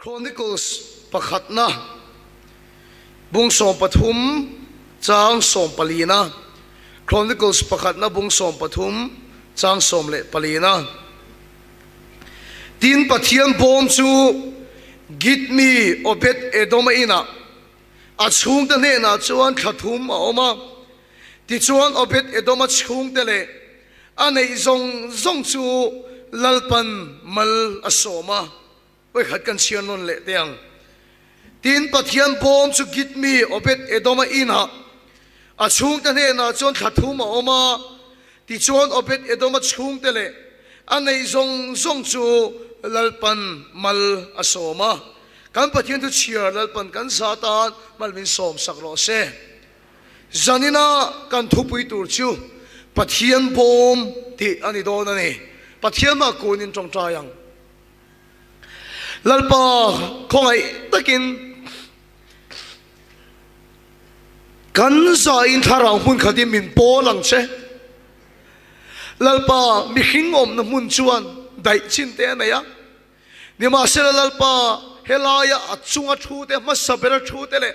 Chronicles pakhatna bung 13 chang sawmpalina Chronicles pakhatna bung 13 chang 14na Tin Pathian bawm chu Gitmi Obed-Edoma inah a chhungte hnenah chuan thla thum a awm a. Tichuan Obed-Edoma chhungte leh a neih zawng zawng chu Lalpan mal a sawm a. Vawikhat kan chhiar nawn leh teh ang. Tin, Pathian bawm chu Gitmi Obed-Edoma inah a chhungte hnenah chuan thla thum a awm a. Tichuan Obed-Edoma chhungte leh a neih zawng zawng chu Lalpan mal a sawm a. Kan Pathian thu chhiar Lalpan kan za tan mal min sawm sak rawh se. Zanina kan thupui tur chu Pathian bawm tih a ni dawn a ni. Pathian mah kunin tawngtai ang. Lalpa khawngaih takin kan zain thlarau hmun khatin min pawl ang che. Lalpa mihring awmna hmun chuan daih chin te a nei a. Nimahsela Lalpa helaia a chunga thu te, hmasa bera thu te leh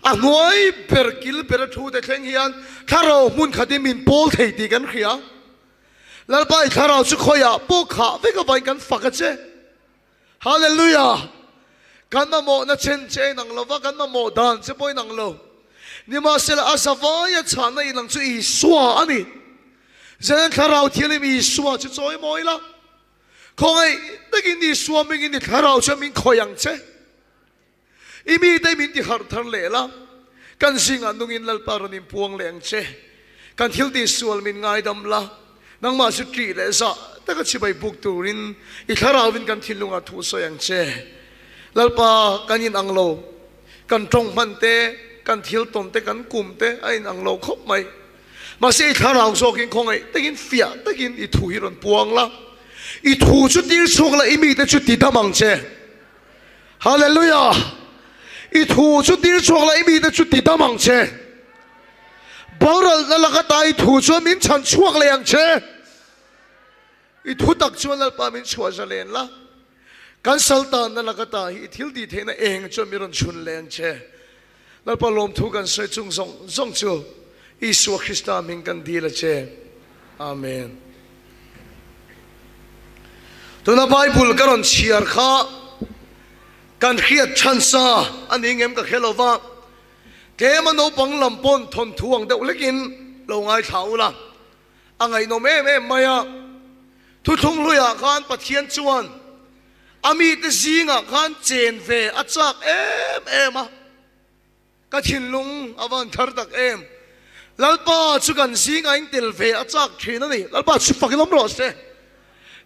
a hnuai ber kil bera thu te thleng hian thlarau hmun khatin min pawl thei tih kan hria. Lalpa i thlarau chu khawiah pawh khah vek avain kan fak a che. Hallelujah! Kan mamawhna chen che a inang lo va, kan mamawh dan che pawh a inang lo. Nimahsela a zavaia chhahna inang chu Isua a ni. Zenan Thlarau Thianghlim Isua chu chawi mawi la. Khawngaih takin Isua mingin i thlarau chu min khawih ang che. I mite min ti harh thar leh la, kan zingah nungin Lalpa rawn inpuang leh ang che. Kan thil tihsual min ngaidam la, nangmah chu ṭih leh zah taka chibai buk turin i thlarauin kan thinlungah thu sawi ang che. Lalpa, kan inang lo, kan ṭawng hman te, kan thil tawn te, kan kum te a inang lo khawp mai. Mahse i thlarau zawkin khawngaih takin fiah takin i thu hi rawn puang la, i thu chu tir chhuak la, i mite chu ti dam ang che. Hallelujah! I thu chu tir chhuak la, i mite chu ti dam ang che. Boralna laka ta i thu chuan min chhan chhuak leh ang che. I thu tak chuan Lalpa min chhuah zalen la, kan saltanna laka ta hi i thil tih theihna eng chuan min rawn chhun leh ang che. Lalpa lawmthu kan sawi chung zawng zawng chu Isua Krista hming kan dil a che. Amen. Tuna Bible ka rawn chhiar kha kan hriat chhan sa a ni ngem ka hre lo va, tlema naupang lam pawn thawnthu ang deuh hlekin lo ngaithla ula a ngaihnawm em em mai a. Thuthlung hluiah khan Pathian chuan A mite zingah khan chen ve a chak em em a, ka thinlung a van thar tak em. Lalpa chu kan zingah in tel ve a chak thin a ni. Lalpa chu fak in awm rawh se.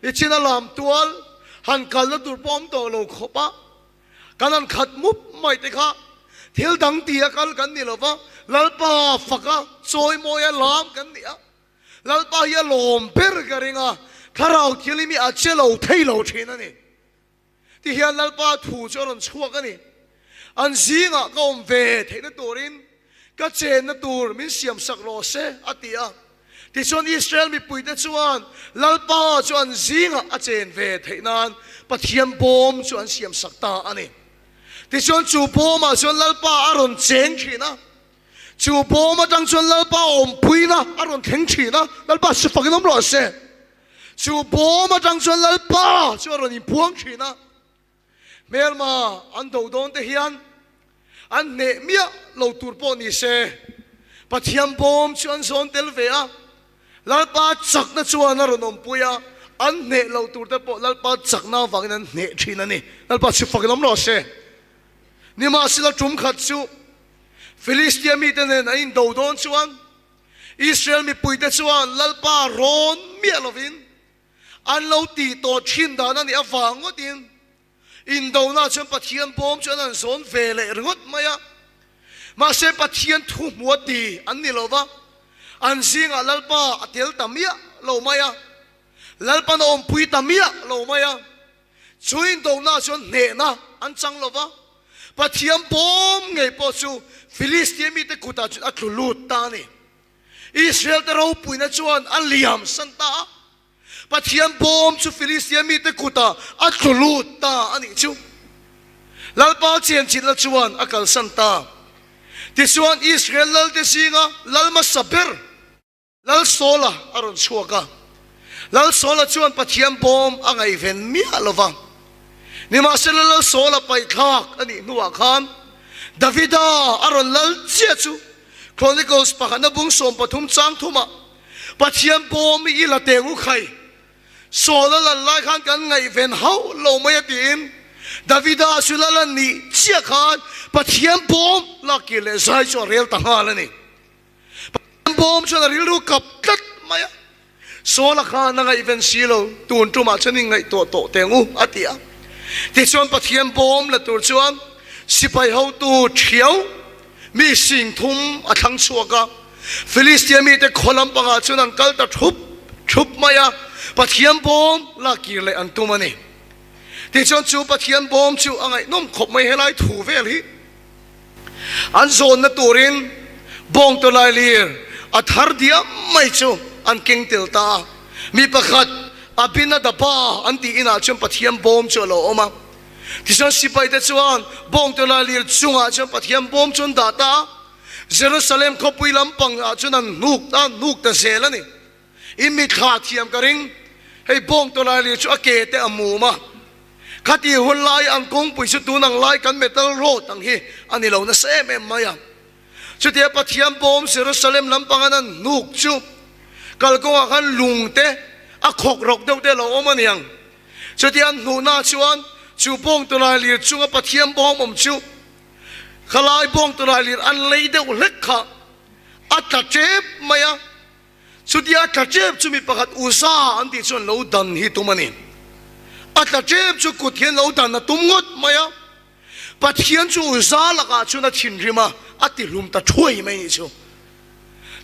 Nichin a lam tual han kalna tur pawh awm tawh lo khawp a, kan han khat mup mai te kha thil dang ti a kal kan ni lo va, Lalpa fak a chawimawi a lam kan ni a. Lalpa hi a lawm ber ka ring a, Thlarau Thianghlim hi a che lo thei lo thin a ni. Ti hian Lalpa thu chu a rawn chhuak a ni. An zingah ka awm ve theihna turin ka chenna tur min siamsak rawh se, a ti a. Tichuan Israel mipuite chuan Lalpa chu an zingah a chen ve theih nan Pathian bawm chu an siamsak ta a ni. Tichuan chu bawmah chuan Lalpa a rawn cheng thin a. Chu bawm atang chuan Lalpa awmpuina a rawn thleng thin a, Lalpa si fakin awm rawh se. Chu bawm atang chuan Lalpa chu a rawn inpuang thin a. Hmelma an do dawn te hian an hneh miah lo tur pawh ni se, Pathian bawm chu an zawn tel ve a. Lalpa chakna chuan a rawn awmpui a, an hneh lo tur te pawh Lalpa chakna avangin an hneh thin a ni. Lalpa si fakin awm rawh se. Nimahsela tum khat chu Filistia mite nen an indo dawn chuan Israel mipuite chuan Lalpa rawn miah lovin an lo tih tawh thin dan a nih avang ngawtin indona chuan Pathian bawm chu an han zawn ve leh ringawt mai a. Mahse Pathian thu hmua ti an ni lova, an zingah Lalpa a tel ta miah lo mai a, Lalpan a awmpui ta miah lo mai a. Chu indona chuan hnehna an chang lo va, Pathian bawm ngei pawh chu Filistia mite kutah chuan a tlu lut ta a ni. Israel-te ropuina chuan a liam san ta a, Pathian bawm chu Filistia mite kutah a tlu lut ta a nih chu. Lalpa chenchilhna chuan a kalsan ta. Tichuan Israel lalte zinga lal hmasa ber Lal Saula a rawn chhuak a. Lal Saula chuan Pathian bawm a ngaihven miah lo va. Nimahsela Lal Saula paihthlak a nih hnuah khan Davida a rawn lal chiah chu Chronicles pakhatna bung 13 chang thumah Pathian bawm i la teng u khai, Saul a lal lai khan kan ngaihven hauh lo mai a tiin Davida chu lal a nih chiah khan Pathian bawm lak kir leh zai chu a rel ta nghal a ni. Pathian bawm chuan a rilru kap tlat mai a, Saul a khan a ngaihven si lo, tun tumah chuan in ngaihtuah tawh teng u a ti a. Tichuan Pathian bawm la tur chuan sipai hotu thiau mi 3000 a thlang chhuak a, Filistia mite khaw lampangah chuan an kal ta thup thup mai a, Pathian bawm lak kir leh an tum a ni. Tichuan chu Pathian bawm chu a ngaihnawm khawp mai helai thu vel hi. An zawnna turin bawng tawlailir a thar diam mai chu an keng tel ta a. Mi pakhat Abinadaba an tih inah chuan Pathian bawm chu a lo awm a. Tichuan sipaite chuan bawng tawlailir chungah chuan Pathian bawm chu an dah ta a. Jerusalem khawpui lampangah chuan an hnuk a hnuk ta zel a ni. I mithla thiam ka ring. Hei bawng tawlailir chu a ke te a mum a. Khati hun lai ang kawngpui chu tun ang lai kan metal road ang hi a ni lo nasa em em mai a. Chutia Pathian bawm Jerusalem lampang an an hnuk chu kalkawngah khan lung te a khawk rawk deuh te a lo awm a niang. Chutia an hnuhna chuan chu bawng tawlailir chunga Pathian bawm awm chu khalai bawng tawlailir an lei deuh hlek kha a tla tep mai a. Chutia tla tep chu mi pakhat Uza an tih chuan lo dan hi tum a ni. A tla tep chu kut hian lo dan a tum ngawt mai a. Pathian chu Uza lakah chuan a thinrim a, a tihlum ta thuai mai nih chu.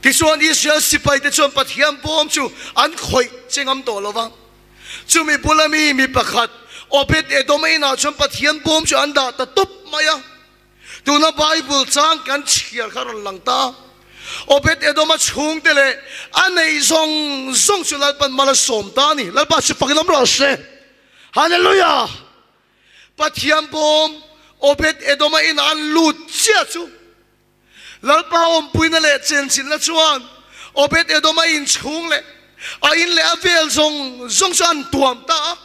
Tichuan Israel sipaite chuan Pathian bawm chu an khawih che ngam tawh lo va. Chumi bula mi mi pakhat Obed-Edom-a inah chuan Pathian bawm chu an dah ta tawp mai a. Tuna Bible chang kan chhiar kha rawn lang ta. Obed-Edom-a chhungte leh a neih zawng zawng chu Lalpan mal a sawm ta a ni. Lalpa chu fakin awm rawh se. Hallelujah! Pathian bawm Obed-Edom-a inah an lut chiah chu Lalpa awmpuina leh chenchilhna chuan Obed-Edom-a inchhung leh a in leh a vel zawng zawng chu an tuam ta a.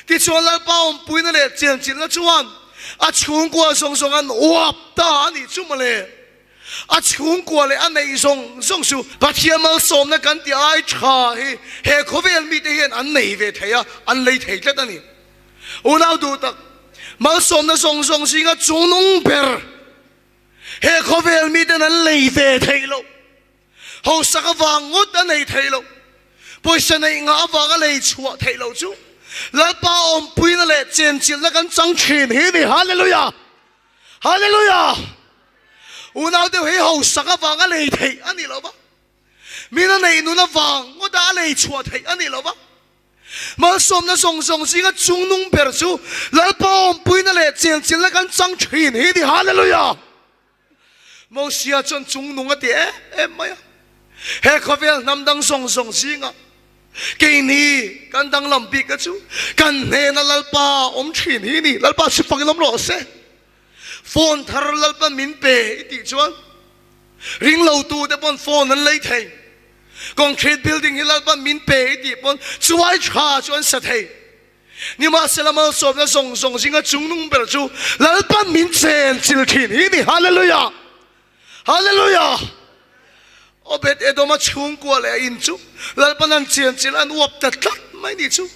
Tichuan Lalpa awmpuina leh chenchilhna chuan a chhungkua zawng zawng an uap ta a nih chu mawle. A chhungkua leh a neih zawng zawng chu Pathian malsawmna kan tih ai tha hi he khawvel mite hian an nei ve thei a, an lei thei tlat a ni. Unau duh tak, malsawmna zawng zawng zinga chungnung ber he khawvel miten an lei ve theih loh. Hausak avang ngawt a nei thei lo, pawisa neih ngah avanga lei chhuah theih loh chu Lalpa awmpuina leh chenchilhna kan chang thin hi ni. Hallelujah! Hallelujah! Unau deuh hi hausak avanga lei theih a ni lo va, mina neih nun avang ngawta a lei chhuah theih a ni lo va. Malsawmna zawng zawng zinga chungnung ber chu Lalpa awmpuina leh chenchilhna kan chang thin hi ni. Hallelujah! Mosia chuan chungnung a ti em em mai a. He khawvel hnam dang zawng zawng zingah keini kan danglam bik a chu kan hnena Lalpa awm thin hi ni. Lalpa chu fak in awm rawh se. Phone thar Lalpa min pe i tih chuan ringlo tu te pawn phone an lei thei. Concrete building hi Lalpa min pe i tih pawn chuai tha chu an sa thei. Nimahsela malsawmna zawng zawng zinga chungnung ber chu Lalpan min chen chil thin hi ni. Hallelujah! Hallelujah! Obed Edoma chhungkua leh a in chu Lalpan an chen chil an uap ta tlat mai ni chu.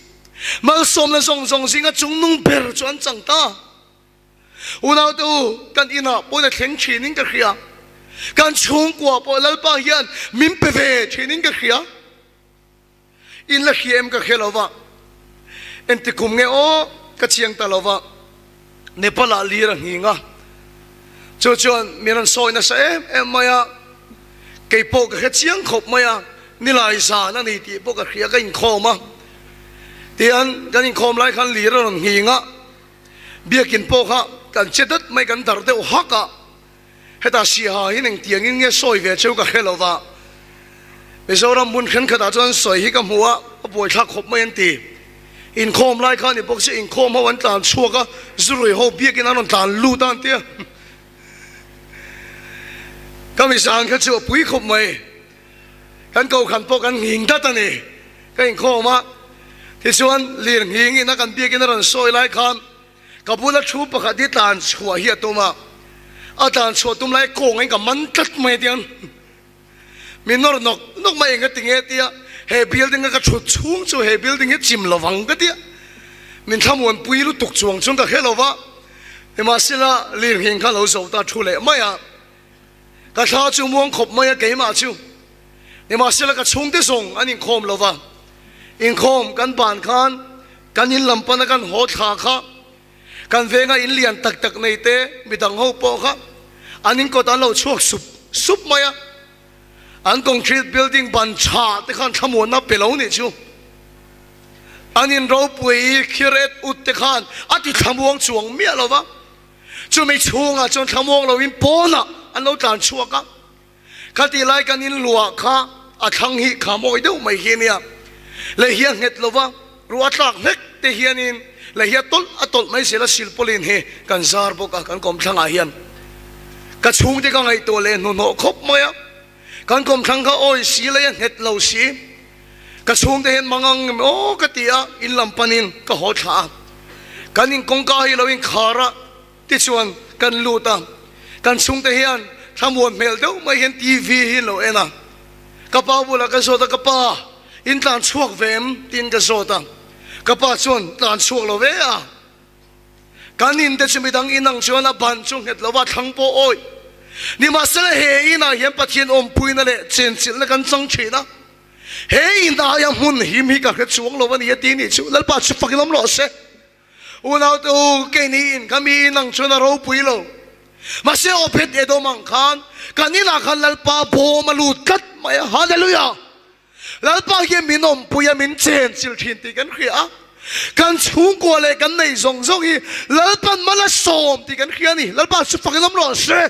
Malsawmna zawng zawng zinga chungnung ber chu an chang ta. Unaute u, kan inah pawhin a thleng thinin ka hria. Kan chhungkua pawh Lalpa hian min pe ve thinin ka hria. In la hria em ka hre lo va, engti kum nge aw ka chiang ta lo va, Nepal ah lir a nghing a, chu chuan min rawn sawi nasa em em mai a, kei pawh ka hre chiang khawp mai a, nilai zan a ni tih pawh ka hria ka inkhawm a, tihian kan inkhawm lai khan lir a rawn nghing a, biakin pawh kha kan che dat mai kan dar deuh hak a. Heta Siaha hian engtiangin nge sawi ve cheu ka hre lo va, Mizoram hmun thenkhatah chuan sawi hi ka hmu a, a buaithlak khawp mai an ti. Inkhawm lai kha a ni bawk si, inkhawm ho an tlan chhuak a, zurui ho biakin an rawn tlan lut a an ti a. Ka mizan kha chu a pui khawp mai. Kan kokhan pawh kan nghing dat a ni. Ka inkhawm a, tichuan lir nghing ina kan biakin a rawn sawi lai khan ka bula thu pakhat hi tlan chhuah hi a tum a, a tlan chhuah tum lai kawngin ka man tlat mai a tiang. Mi nawr nawk nawk mai eng ka ti nge tia he building a ka thut chhung chu he building hi chim lovang ka tia min thlamuan pui lutuk chuang chuan ka hre lova nimahsela lirnghing kha lo zo ta thu leh mai a ka thla chu muang khawp mai a keimah chu nimahsela ka chhungte zawng an inkhawm lova inkhawm kan ban khan kan in lam pana kan haw thla kha Kan venga in lian tak tak nei te midang ho pawh kha an in kawt an lo chhuak sup sup mai a, an concrete building ban tha te khan thlamuanna pe lo nih chu. An in ropui khir et ut te khan a ti thlamuang chuang miah lo va, chumi chhungah chuan thlamuang loin pawnah an lo tlan chhuak a. Kha ti lai kan in luah kha a thlang hi kha mawi deuh mai hi ania, lei hi a nghet lo va, ruah a tlak hlek te hianin lei hi a tawlh a tawlh mai zel a, silpawlin hi kan zar bawk a kan kawmthlangah hian ka chhungte ka ngaihtuah leh hnuhnawh khawp mai a, kan kawmthlang kha awi si lei a nghet lo si, ka chhungte hian mangang em aw ka ti a, in lam panin ka haw thla a, kan in kawngka hi lo inkhar a. Tichuan kan lut a, kan chhungte hian thlamuan hmel deuh mai hian TV hi an lo en a. Ka pa bulah ka zawt a, Ka pa, in tlan chhuak ve em? tiin ka zawt a. Ka pa chuan, Tlan chhuak lo ve a. Kan in te chu midang in ang chuan a ban chu nghet lo va, thlang pawh awih. Nimahsela he inah hian Pathian awmpuina leh chenchilhna kan chang thin a. He in aia hmun him hi ka hre chuang lo a ni a ti nih chu. Lalpa chu fak in awm rawh se. Unaute u, keini in ka mi in ang chuan a ropui lo. Mahse Obed Edom ang khan kan inah khan Lalpa bawm a lut tlat mai a. Hallelujah! Lalpa hian min awmpui a, min chen chil thin tih kan hria a. Kan chhungkua leh kan nei zawng zawng hi Lalpan mal a sawm tih kan hria a ni. Lalpa chu fak in awm rawh se.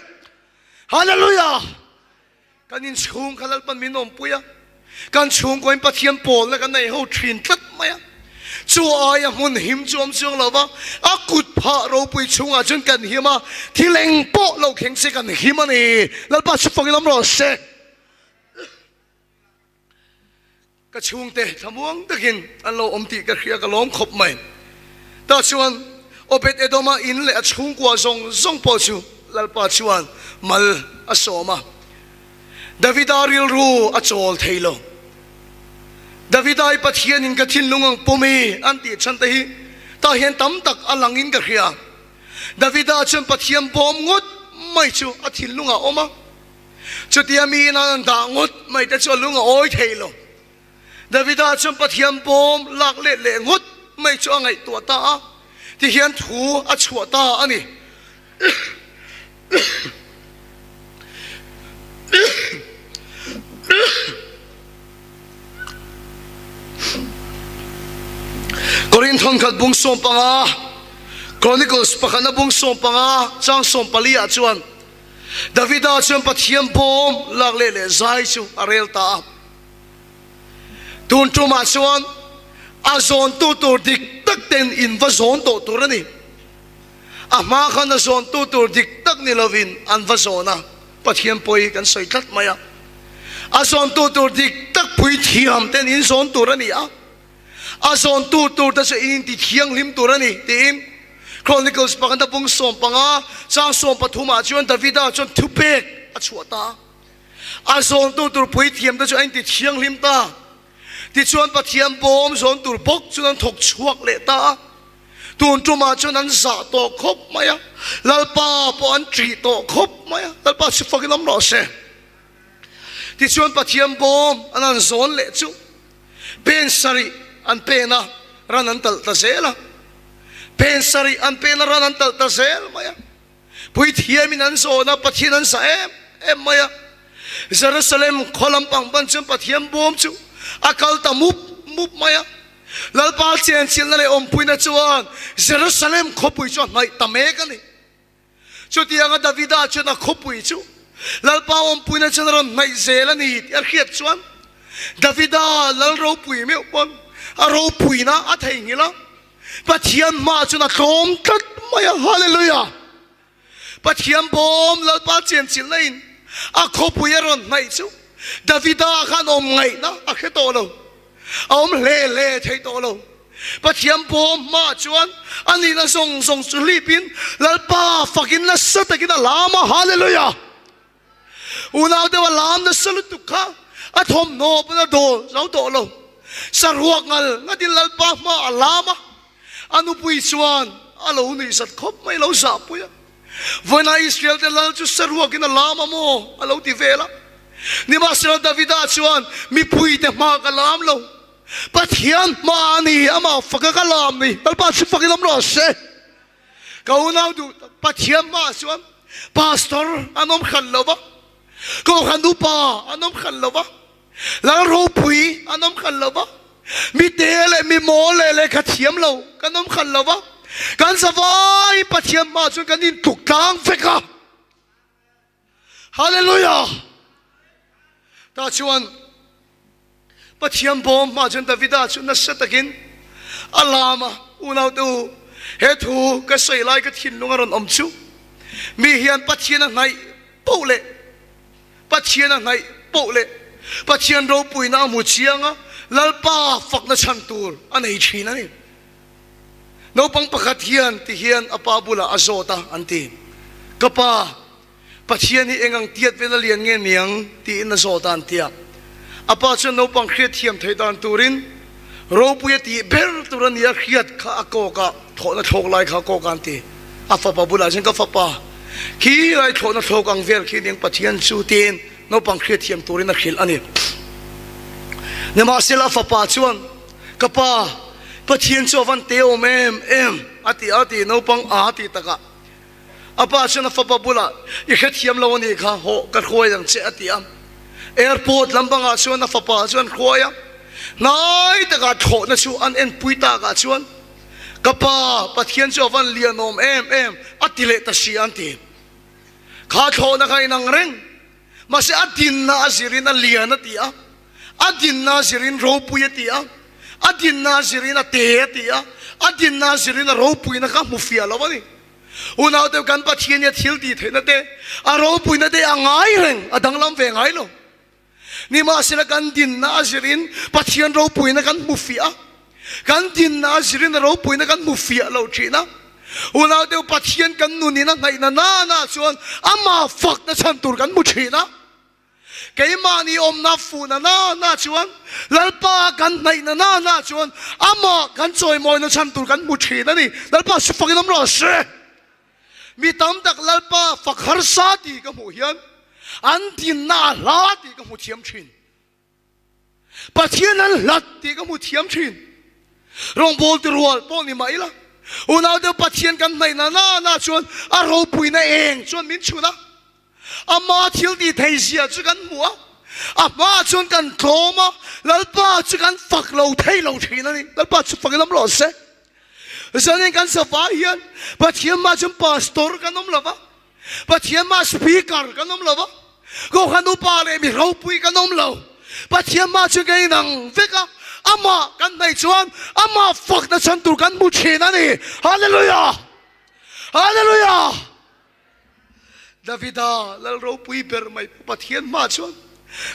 Hallelujah! Kan inchhung kha Lalpan min awmpui a, kan chhungkawiin Pathian pawlna kan nei ho thin tlat mai a. Chu aia hmun him chu awm chuang lo va, a kut phah ropui chhungah chuan kan him a, thil eng pawh lo thleng se kan him a ni. Lalpa chu fawkin awm rawh se. Ka chhungte thlamuang takin an lo awm tih ka hria, ka lawm khawp mai. Tah chuan Obed-Edoma in leh a chhungkua zawng zawng pawh chu Lalpa chuan mal a sawm a. Davida rilru a chawl thei lo. Davida i Pathianin ka thinlung ang pawm i an tih chhan te hi tah hian tam tak a langin ka hria. Davida chuan Pathian bawm ngawt mai chu a thinlungah a awm a. Chutia miin an an dah ngawt mai te chu a lung a awi thei lo. Davida chuan Pathian bawm lak let leh ngawt mai chu a ngaihtuah ta a, tihian thu a chhuah ta a ni. Korinth thawnkhat bung 15, Chronicles pakhatna bung 15 chang 14 ah chuan, Davida chuan Pathian bawm lak leh leh zai chu a rel ta a. Tun tumah chuan a zawntu tur dik tak ten in va zawn tawh tur a ni. A hma khan a zawntu tur dik tak ni lovin an va zawn a, Pathian pawi kan sawi tlat mai a. A zawntu tur dik tak puithiam ten in zawn tur a ni a. A zawntu tur te chu in inti thianghlim tur a ni, tiin Chronicles pakhat a bung 15 chang 13 ah chuan Davida chuan thupek a chhuah ta a. A zawntu tur puithiam te chu a inti thianghlim ta. Tichuan Pathian bawm zawn tur bawk chuan an thawk chhuak leh ta a. Tun tumah chuan an zah tawh khawp mai a, Lalpa pawh an ṭih tawh khawp mai a, Lalpa chu fakin awm rawh se. Tichuan Pathian bawm an han zawn leh chu pen sarih an pen a, ran an talh ta zel a. Pen sarih an pen a, ran an talh ta zel mai a. Puithiamin an zawn a, Pathian an zah em em mai a. Jerusalem khaw lampang ban chuan Pathian bawm chu a kal ta mup mup mai a. Lalpa chenchilhna leh awmpuina chuan Jerusalem khawpui chu a hnaih ta mek a ni. Chutianga Davida chuan a khawpui chu Lalpa awmpuina chuan a rawn hnaih zel a ni tih a hriat chuan Davida lal ropui meuh pawn. A ropuina a theihnghilh a, Pathian hmaah chuan a tlawm tlat mai a. Hallelujah! Pathian bawm Lalpa chianchilhna in a khawpui a rawn hnaih chu Davida khan awm ngaihna a hre tawh lo, a awm hle hle thei tawh lo. Pathian bawm hmaah chuan a nihna zawng zawng chu hlipin Lalpa fakin nasa takin a lam a, Hallelujah! Unau deuh a lam nasa lutuk kha a thawmhnaw pawn a dawl zo tawh lo. Saruak ngal ngatin Lalpa hmaah a lam a, a nupui chuan a lo nuihzat khawp mai, lo zahpui a. Vawiinah Israel te lal chu saruakin a lam a maw? a lo ti vel a. Nimahsela Davida chuan, Mipuite hma ka lam lo, Pathian hma a ni, amah faka ka lam ni, Lalpa chu fakin awm rawh se. Ka unau duh tak, Pathian hmaah chuan Pastor an awm hran lo va, Kohhran upa an awm hran lo va, Lal ropui an awm hran lo va, mi te leh mi mawl leh lehkha thiam lo kan awm hran lo va, kan zavai Pathian hmaah chuan kan intluk tlang vek a. Hallelujah! Tah chuan Pathian bawm hmaah chuan Davida chu nasa takin a lam a, Unaute u, he thu ka sawi lai ka thinlung a rawn awm chu, mi hian Pathian a hnaih poh leh Pathian a hnaih poh leh Pathian ropuina a hmu chiang a, Lalpa fakna chhan tur a nei thin a ni. Naupang pakhat hian ti hian a pa bulah a zawt a, an ti, Ka pa, Pathian hi eng ang tiat vel a lian nge niang? tiin a zawt a, an ti a. A pa chuan naupang hriat thiam theih dan turin ropui a tih ber tur a ni a, hriat kha a kawk a, thlawhna thlawk lai kha a kawk a, an ti. A fapa bulah chuan, Ka fapa, khi lai thlawhna thlawk ang vel khi aniang Pathian chu, tiin naupang hriat thiam turin a hrilh a ni. Nimahsela a fapa chuan, Ka pa, Pathian chu a van te awm em em, a ti a, ti naupang a ti takah. A pa chuan a fapa bulah, I hrethiam lo a nih kha, hawh ka hruai ang che, a ti a. Airport lampangah chuan a fapa chu an hruai a, hnai takah thlawhna chu an enpui takah chuan, Ka pa, Pathian chu a van lian awm em em, a ti leh ta si, an ti. Kha thlawhna kha inang reng, mahse a dinna a zirin a lian a ti a, a dinna a zirin ropui a ti a, a dinna a zirin a te a ti a, a dinna a zirin a ropuina kha hmu fiah lo a ni. Unaute kan Pathian hi a thil tih theihna te, a ropuina te a ngai reng, a danglam ve ngai lo. Nimahsela kan dinna a zirin Pathian ropuina kan hmu fiah a, kan dinna a zirin a ropuina kan hmu fiah lo thin a. Unaute Pathian kan nunin a hnaihna nana chuan amah fakna chhan tur kan hmu thin a. Keimahni awmna fuhna nana chuan Lalpa kan hnaihna nana chuan amah kan chawimawina chhan tur kan hmu thin a ni. Lalpa si fakin awm rawh se. Mi tam tak Lalpa fak harsa tih ka hmuh hian an dinna a hla tih ka hmu thiam thin. Pathian an hlat tih ka hmu thiam thin. Rawngbawltu rual pawh ni mah ila, unau deuh Pathian kan hnaihna nana chuan a ropuina eng chuan min chhun a. Ama thil tih thei zia chu kan hmu a, a hmaah chuan kan tlawm a, Lalpa chu kan fak lo thei lo thin a ni. Lalpa chu fak i lam rawh se. Zanin kan sava hian Pathian mah chuan pastor kan awm lo va, Pathian mah speaker kan awm lo va, Kohhran upa leh mi ropui kan awm lo. Pathian mah chuan kan inang vek a, amah kan hnaih chuan amah fakna chhan tur kan hmu thin a ni. Hallelujah! Hallelujah! Davida lal ropui ber mai Pathian hma chuan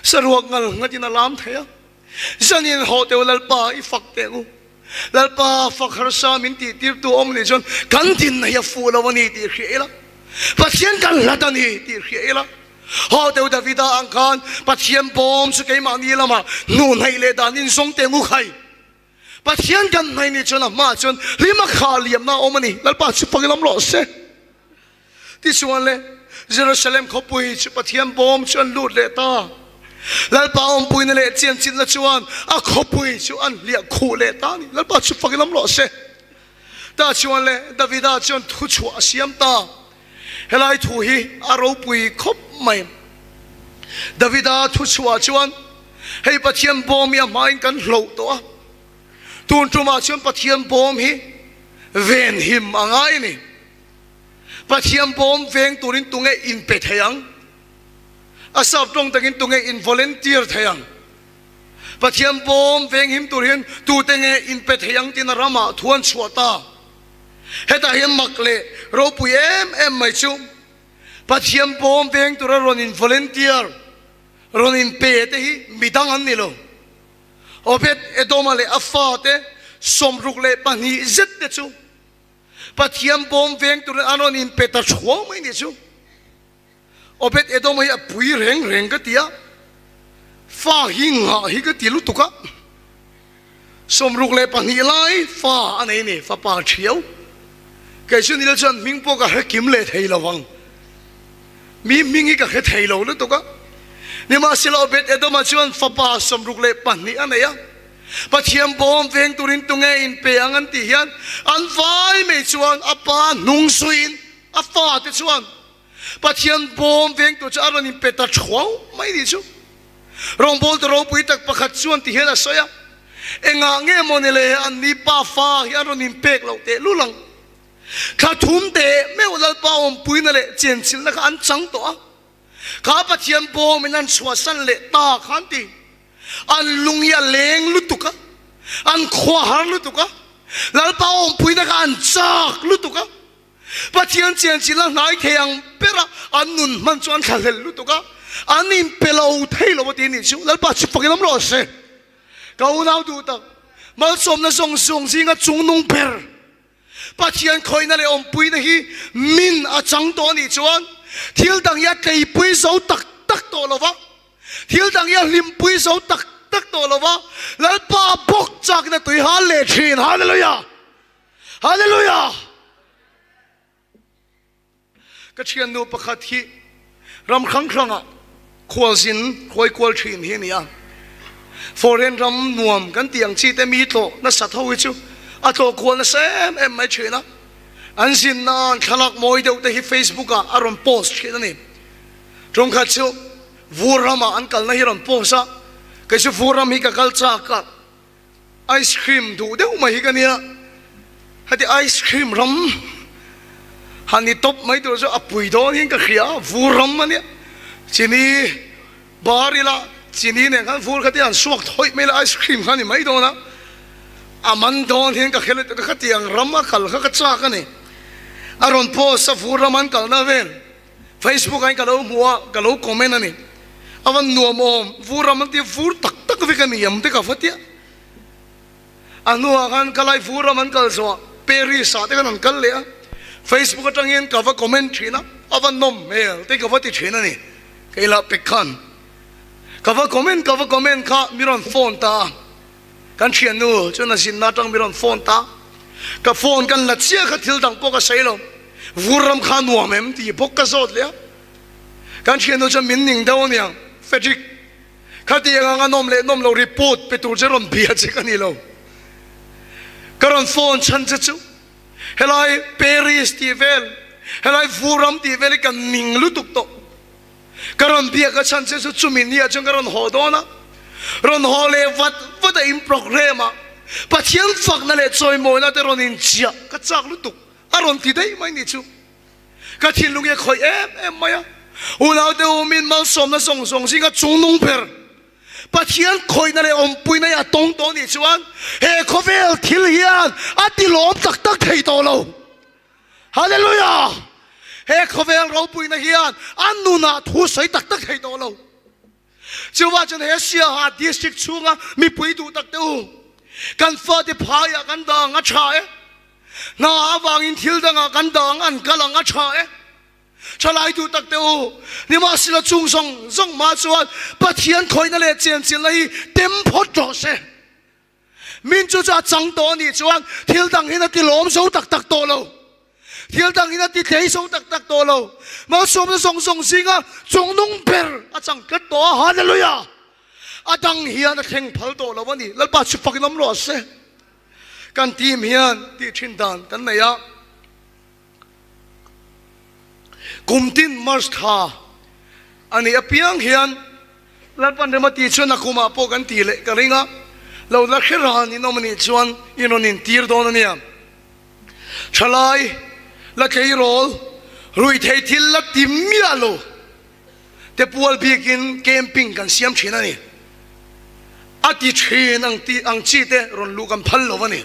saruak ngal nghat in a lam thei a, Zanin haw teu Lalpa i fak teh ngu, Lalpa fak harsa min tih tir tu awm nih chuan kan dinna hi a fuh lo a ni tih hria ila, Pathian kan hlat a ni tih hria ila, haw teu Davida ang khan Pathian bawm chu keimahni lamah hnuh hnaih leh dan in zawng teh ngu khai. Pathian kan hnaih nih chuan a hmaah chuan hlim a khah liamna a awm a ni. Lalpa chu fak lam rawh se. Tichuan le, Jerusalem khawpui chu Pathian bawm chu an lut leh ta. Lalpa awmpuina leh chianchinna chuan a khawpui chu an hliah khuh leh ta a ni. Lalpa chu fak lam rawh se. Tah chuan le, Davida chuan thuchhuah a siam ta. Helai thu hi a ropui khawp mai. Davida thuchhuah chuan, Hei Pathian bawm hi a hmain kan hloh tawh a, tun tumah chuan Pathian bawm hi venhim a ngai a ni. Pathian bawm veng turin tunge inpe thei ang? A sap tawng takin tunge in volunteer thei ang? Pathian bawm venghim tur hian tute nge inpe thei ang tiin a ramah thu an chhuah ta. Hetah hian mak leh ropui em em mai chu Pathian bawm veng tura rawn in volunteer, rawn inpe te hi midang an ni lo. Obed Edoma leh a fate 62 zet te chu Pathian bawm veng turin an rawn inpe ta thuau mai ni chu. Obed Edoma hi a pui reng reng ka ti a, fa hi nghah hi ka ti lutuk a, 62 lai fa a nei ni, fapa thiau. Kei chu nila chuan hming pawh ka hre kim leh thei lo ang. Mi hming hi ka hre thei lo lutuk a. Nimahsela Obed Edoma chuan fapa 62 a nei a. Pathian bawm veng turin tunge inpe ang an tih hian an vai mai chuan a pa hnung suiin a fate chuan Pathian bawm veng tur chu a rawn inpe ta thuau mai ni chu. Rawngbawltu ropui tak pakhat chuan ti hian a sawi a, Engah nge maw ni le an ni pa fa hi an rawn inpek loh teh lul ang. Thla thum teh meuh Lalpa awmpuina leh chenchilhna kha an chang tawh a. Kha Pathian bawmin an chhuahsan leh ta kha an ti. An lung hi a leng lutuk a, an khua har lutuk a, Lalpa awmpuina kha an chak lutuk a, Pathian chenchilhna hnai thei ang bera an nun hman chu an thlahlel lutuk a, an inpe lo thei lo a ti a nih chu. Lalpa chu fakin awm rawh se. Ka unau duh tak, malsawmna zawng zawng zinga chungnung ber Pathian khawihna leh awmpuina hi min a chang tawh a nih chuan thil dang hi a tleipui zo tak tak tawh lo va, thil dang hi a hlimpui zo tak tak tawh lo va, Lalpa bawk chakna tui hal leh thin. Hallelujah! Hallelujah! Ka thiannu pakhat hi ram hrang hrangah khualzin hruai kual thin hi a ni a. Foreign ram nuam kan tih ang chi te mi tlawh nasat ho hi chu a tlawh kual nasa em em mai thin a. An zinna an thlalak mawi deuh te hi Facebook ah a rawn post thin a ni. Tawngkhat chu vur ramah an kalna hi a rawn post a, kei chu vur ram hi ka kal chak a. Ice cream duh deuh mai hi ka nia, heti ice cream ram han ni tawp mai tur chu a pui dawn hian ka hria a, vur ram a nia, chini bar ila chini nen khan vur kha te han suak thawih mai ila ice cream kha a ni mai dawn a, a man dawn hian ka hre lutuk a, khatiang ram a kal kha ka chak a ni, a rawn post a vur ram an kalna vel. Facebook ah hian ka lo hmu a, ka lo comment a ni. A van nuam awm, vur ram an tia vur tak tak vek a ni am te ka va tia. A hnuah khan ka lai vur ram an kal zawh ah Paris ah te khan an kal leh a, Facebook atang hian ka va comment thin a, a va nawm hmel te ka va ti thin a ni. Kei lah pek khan ka va comment ka va comment kha mi rawn phone ta a. Kan thiannu chuan a zinna atang mi rawn phone ta. Ka phone kan la chiah kha thil dang pawh ka sawi lo. Vur ram kha nuam em tih bawk ka zawt leh a. Kan thiannu chuan min ning deuh aniang, Frederick, khatiang anga nawm leh nawm lo report pe tur che rawn bia che ka ni lo. Ka rawn phone chhan che chu helai Paris tih vel, helai vur ram tih vel hi ka ning lutuk tawh. Ka rawn biak a chhan che chu chumi nia chuan ka rawn haw dawn a, rawn haw leh vat vat a in programme ah Pathian fakna leh chawimawina te rawn inchiah ka chak lutuk a rawn ti daih mai ni chu ka thinlung hi a khawih em em mai a. Unaute u min malsawmna zawng zawng zinga chungnung ber Pathian khawihna leh awmpuina hi a tawng tawh nih chuan he khawvel thil hian a ti lawm tak tak thei tawh lo. Hallelujah! He khawvel ropuina hian a nunah thu sawi tak tak thei tawh lo. Chuvah chuan he Siaha district chhunga mipui duh tak te u, kan fate phaiah kan dah ang a tha e, hna avangin thil dangah kan dah ang an kal ang a tha e. Thalai duh tak te u, nimahsela chung zawng zawng hma chuan Pathian khawihna leh chenchilhna hi tem phawt rawh se. Min chu chu a chang tawh a nih chuan thil dang hian a ti lawm zo tak tak tawh lo. Thil dang hian a ti tlei zo tak tak tawh lo. Malsawmna zawng zawng zinga chungnung ber a chang tlat tawh a. Hallelujah! A dang hian a thleng phal tawh lo a ni. Lalpa chu fakin awm rawh se. Kan team hian tih thin dan kan nei a. Kum tin March thla a nih apiang hian Lalpan rem a tih chuan a kumah pawh kan tih leh ka ring a, lo la hre ran in awm a nih chuan in rawn intir dawn a nia. Thalai, la tleirawl, ruihtheih thil la ti miah lo te pual bikin camping kan siam thin a ni. A ti thin ang tih ang chi te rawn luh kan phal lo a ni.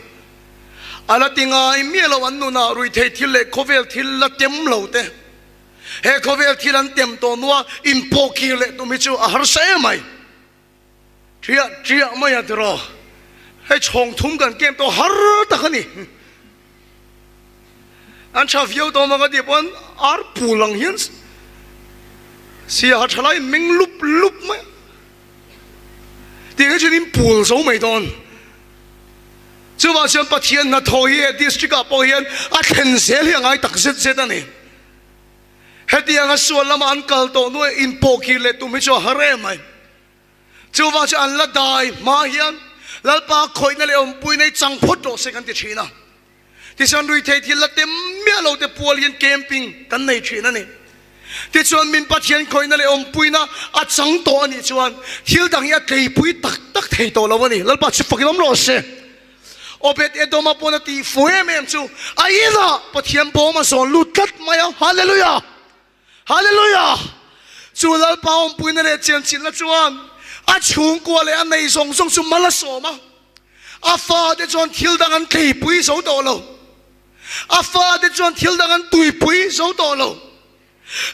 A la ti ngai miah lo an nunah ruihtheih thil leh khawvel thil la tem lo te. He khawvel thil an tem tawh hnua inpawhkir leh tum hi chu a harsa em mai. Ṭiah ṭiah mai a tiraw. Hei chhawng thum kan kem tawh har tak a ni. An ṭha viau tawh emaw ka tih pawn ar pul ang hian siaha ṭha lai meng lup lup mai a. Tiang hi chuan in pul zo mai dawn. Chuvang chuan Pathian hnathawh hi he district ah pawh hian a thlen zel hi a ngai tak zet zet a ni. Hetianga sual lama an kal tawh hnuah inpawhkir leh tum hi chu a har em mai. Chuvang chu an la dai hma hian Lalpa khawihna leh awmpuina hi chang phawt rawh se kan ti thin a. Tichuan ruithei thil la tem miah lo te pual hian camping kan nei thin a ni. Tichuan min Pathian khawihna leh awmpuina a chang tawh a nih chuan thil dang hi a tleipui tak tak thei tawh lo a ni. Lalpa chu fakin awm rawh se. Obed Edoma pawn a tih fu em em chu a inah Pathian bawm a zawn lut tlat mai a. Hallelujah! Hallelujah! Chu Lalpa awmpuina leh chianchilhna chuan a chhungkua leh a nei zawng zawng chu mal a sawm a. A fate chuan thil dang an tleipui zo tawh lo. A fate chuan thil dang an tuipui zo tawh lo.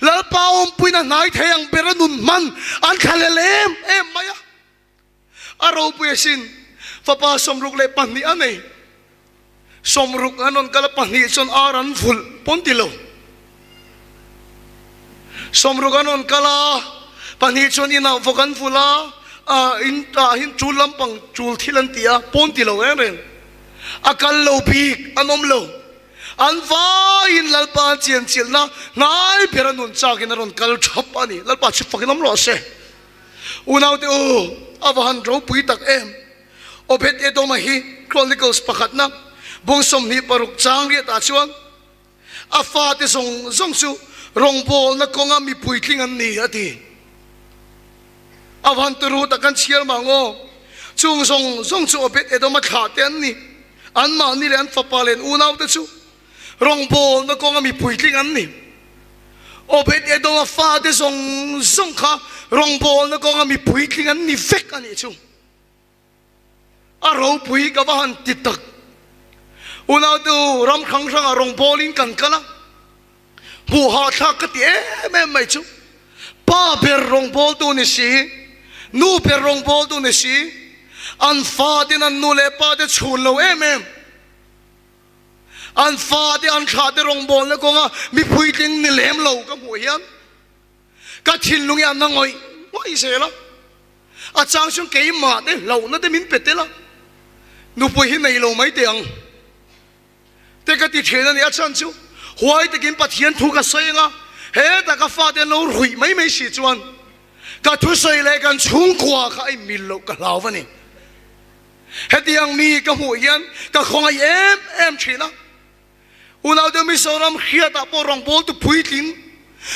Lalpa awmpuina hnai thei ang bera nun hman an thlalel em em mai a. A ropui asin, fapa 62 a nei. 60 an rawn kal a, pahnih chuan ar an vulh pawn ti lo. 60 an rawn kal a, pahnih chuan inah vawk an vulh a, ah in ah hian tul lampang tul thil an ti a, pawn ti lo reng reng. A kal lo bik an awm lo. An vaiin Lalpa an chianchilhna hnai ber a nun chakin a rawn kal thap a ni. Lalpa chu fakin awm rawh se. Unaute u, a va han ropui tak em! Obed-Edoma hi Chronicles pakhatna bung 26 chang riatah chuan a fate zawng zawng chu rawngbawlna kawnga mi puitling an ni a ti. A va han turu tak an chhiar mang aw! Chung zawng zawng chu Obed-Edoma thlahte an ni. Anmahni leh an fapa leh an unaute chu Rawngbawlna kawnga mi puitling an ni. Obed-Edoma fate zawng zawng kha rawngbawlna kawnga mi puitling an ni vek a nih chu. A ropui ka va han ti tak. Unautu ram hrang hrangah rawngbawlin kan kal a, hmuh hahthlak ka ti em em mai chu. Pa ber rawngbawltu ni si, nu ber rawngbawltu ni si, an faten an nu leh pate chhun lo em em. An fate an thlahte rawngbawlna kawnga mi puitling ni lem lo ka hmuh hian ka thinlung hi a na ngawih ngawih zel a. A chang chuan keimah te hlauhna te min pe tel a, nupui hi nei lo mai teh ang te ka ti thin a ni. A chhan chu huai takin Pathian thu ka sawi ang a, hetah ka fate an lo ruih mai mai si chuan ka thusawi leh kan chhungkua kha a inmil loh ka hlau a ni. Hetiang mi ka hmuh hian ka khawngaih em em thin a, unau deuh Mizoram hriatah pawh rawngbawltu puitling,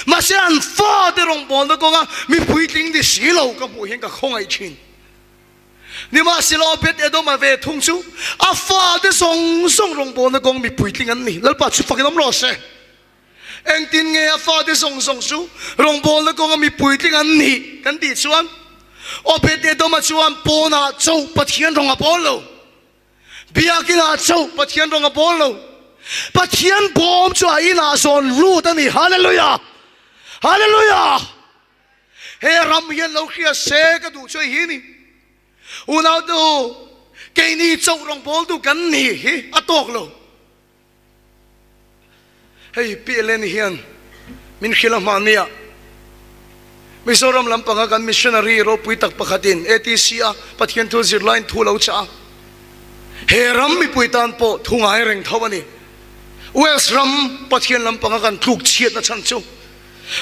mahse an fate rawngbawlna kawnga mi puitling ni si lo ka hmuh hian ka khawngaih thin. Nimahsela Obed-Edom-a ve thung chu a fate zawng zawng rawngbawlna kawng mi puitling an ni. Lalpa chu fakin awm rawh se. Engtin nge a fate zawng zawng chu rawngbawlna kawnga mi puitling an nih kan tih chuan Obed-Edoma chuan pawnah chauh Pathian rawng a bawl lo. Biakinah chauh Pathian rawng a bawl lo. Pathian bawm chu a inah zawn lut a ni. Hallelujah! Hallelujah! He ram hian lo hria se ka duh chu hei hi ni. Unaute u, keini chauh rawngbawltu kan nih hi a tawk lo. Hei PLN hian min hrilh a hmahnia Mizoram lampanga kan missionary ropui tak pakhatin ATC a Pathian thu zirlaiin thu lo chah a, he ram mipui tan pawh thu ngai reng tho a ni. Wales ram Pathian lampanga kan tluk chhiatna chhan chu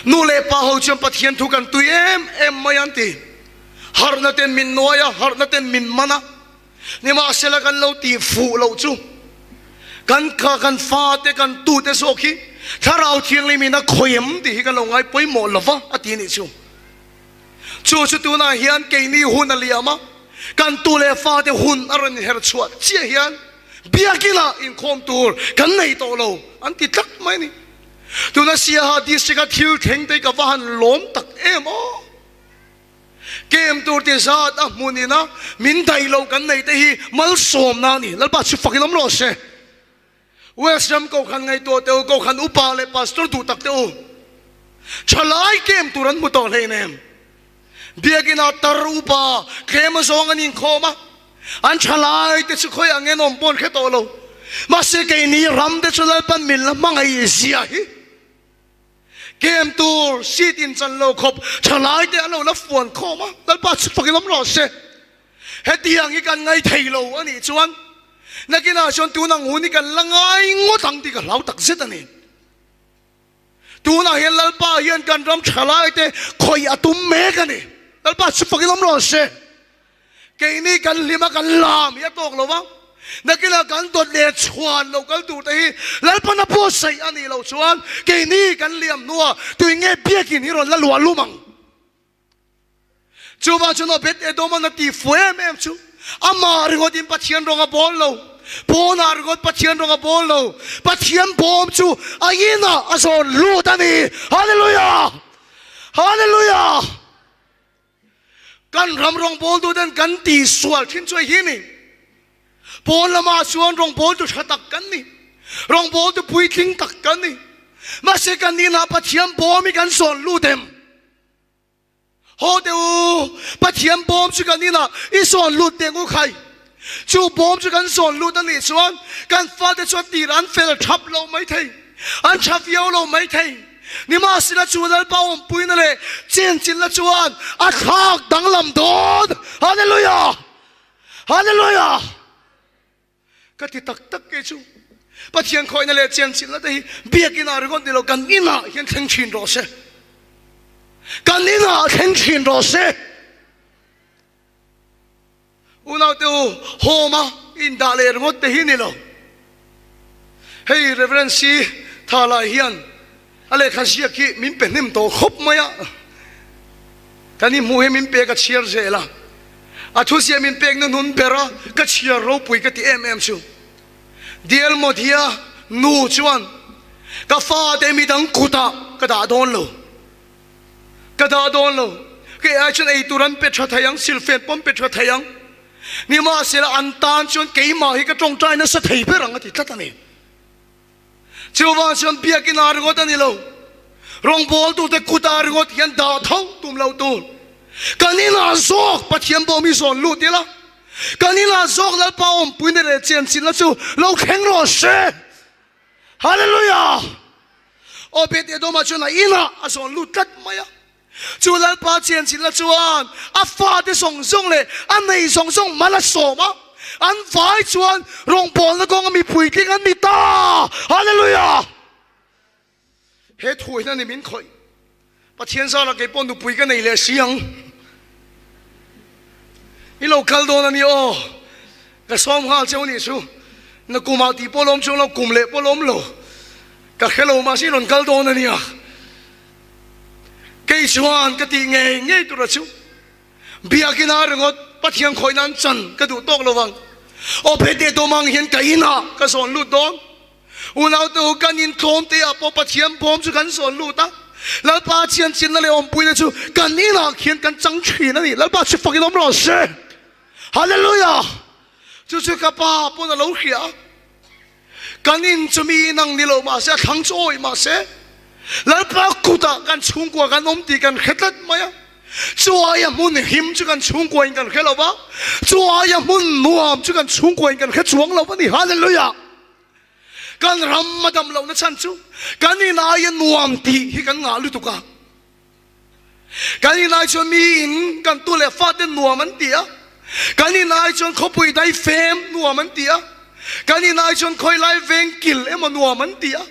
nu leh pa ho chuan Pathian thu kan tui em em mai an ti. Harhna ten min nuai a, harhna ten min man a. Nimahsela kan lo tih fuh loh chu kan kha kan fate kan tute zawk hi Thlarau Thianghlim in a khawi em tih hi kan lo ngai pawimawh lova a ti anih chu. Chu chu tunah hian keini hun a liam a, kan tu leh fate hun a rawn inher chhuah chiah hian biakinah inkhawm tur kan nei tawh lo an ti tlat mai a ni. Tuna Siaha district a thil thleng te hi ka va han lawm tak em aw. Kem tur ti zat a hmun ina min daih loh kan nei te hi malsawmna a ni. Lalpa chu fak in awm rawh se. West ram Kohhran ngaihtuah teh u, Kohhran upa leh pastor duh tak teh u. Thalai kem tur an hmu tawh hleinem. Biakina tar upa tlem azawng an inkhawm a, an thalai te chu khawi ang en awm pawh an hre tawh lo. Mahse keini ram te chu Lalpan min la hmangaih zia hi. Kem tur seat inchan lo khawp thalai te an lo la fuan khawm a, Lalpa chu fakin awm rawh se. Hetiang hi kan ngai thei lo a nih chuan nakinah chuan tun ang hun hi kan la ngai ngawt ang tih ka hlau tak zet a ni. Tunah hian Lalpa hian kan ram thalai te khawih a tum mek a ni. Lalpa chu fakin awm rawh se. Keini kan hlim a kan lam hi a tawk lo va, nakinah kan dawt leh chhuan lo kal tur te hi Lalpana buatsaih a nih loh chuan keini kan liam hnuah tui nge biakin hi rawn la luah lum ang. Chuvang chuan Obed Edoman a tih fu em em chu amah ringawt in Pathian rawng a bawl lo, pawnah ringawt Pathian rawng a bawl lo, Pathian bawm chu a inah a zawn lut a ni. Hallelujah! Hallelujah! Kan ram rawngbawltu ten kan tihsual thin chu hi ni. Pawn lamah chuan rawngbawltu tha tak kan ni. Rawngbawltu puitling tak kan ni. Mahse kan inah Pathian bawm hi kan sawn lut em? Haw teh u, Pathian bawm chu kan inah i sawn lut teh ngu khai. Chu bawm chu kan zawn lut a nih chuan kan fate chuan tir an fel thap lo mai thei, an tha viau lo mai thei. Nimahsela chu Lalpa awmpuina leh chenchilhna chuan a thlak danglam dawn. Hallelujah! Hallelujah! Ka ti tak tak kei chu. Pathian khawihna leh chenchilhna te hi biakinah ringawt ni lo, kan inah hian thleng thin rawh se. Kan inah thleng thin rawh se. Unaute u, home a indah leh ringawt te hi ni lo. Hei Reverend Si Thalai hian a lehkha ziak hi min pe hnem tawh khawp mai a. Kan inhmuh hi min pe ka chhiar zel a. A thuziah min pek nuhnun ber a, ka chhiar ropui ka ti em em chu. Dial Modhia nu chuan ka fate midang kutah ka dah dawn lo. Ka dah dawn lo. Kei ai chuan ei tur an pe tha thei ang, silfen pawh an pe tha thei ang. Nimahsela an tan chuan keimah hi ka tawngtai nasa thei ber ang a ti tlat a ni. Chuvang chuan biakin ah ringawt a ni lo. Rawngbawltute kut ah ringawt hian dah tho tum lo tur. Kan inah zawk Pathian bawm hi zawn lut ila, kan inah zawk Lalpa awmpuina leh chianchilhna chu lo thleng rawh se. Hallelujah! Obed-Edoma chuan a inah a zawn lut tlat mai a. Chu Lalpa chianchilhna chuan a fate zawng zawng leh a nei zawng zawng mal a sawm a, an vai chuan rawngbawlna kawnga mi puitling an ni ta! Hallelujah! He thu hian a ni min khawih. Pathian zarah kei pawh nupui ka nei leh si ang. I lo kal dawn a ni aw. Ka sawm nghal cheu nih chu. Na kumah tih pawh lawm chuang lo, kum leh pawh lawm lo. Ka hre lo mahse i rawn kal dawn a nia. Kei chuan ka tih ngei ngei tura chu Biakina ringawt Pathian khawih nan chan ka duh tawk lo vang. Aw Bethlehem dawm ang hian ka inah ka zawn lut dawn. Unaute u, kan intlawm te ah pawh Pathian bawm chu kan zawn lut a, Lalpa chianchinna leh awmpuina chu kan inah khian kan chang thin a ni. Lalpa chu fakin awm rawh se. Hallelujah! Chu chu ka pa pawn a lo hria a, kan in chu mi inang ni lo mahse a thlang chu awih mahse Lalpa kutah kan chhungkua kan awm tih kan hre tlat mai a. Chu aia hmun him chu kan chhungkua in kan hre lo va, chu aia hmun nuam chu kan chhungkua in kan hre chuang lo a ni. Hallelujah! Kan ram a dam lohna chhan chu kan in aia nuam tih hi kan ngah lutuk a. Kan in ai chuan mi in kan tu leh fate nuam an ti a. Kan in ai chuan khawpui dai fem nuam an ti a. Kan in ai chuan khawi lai veng kil emaw nuam an ti a.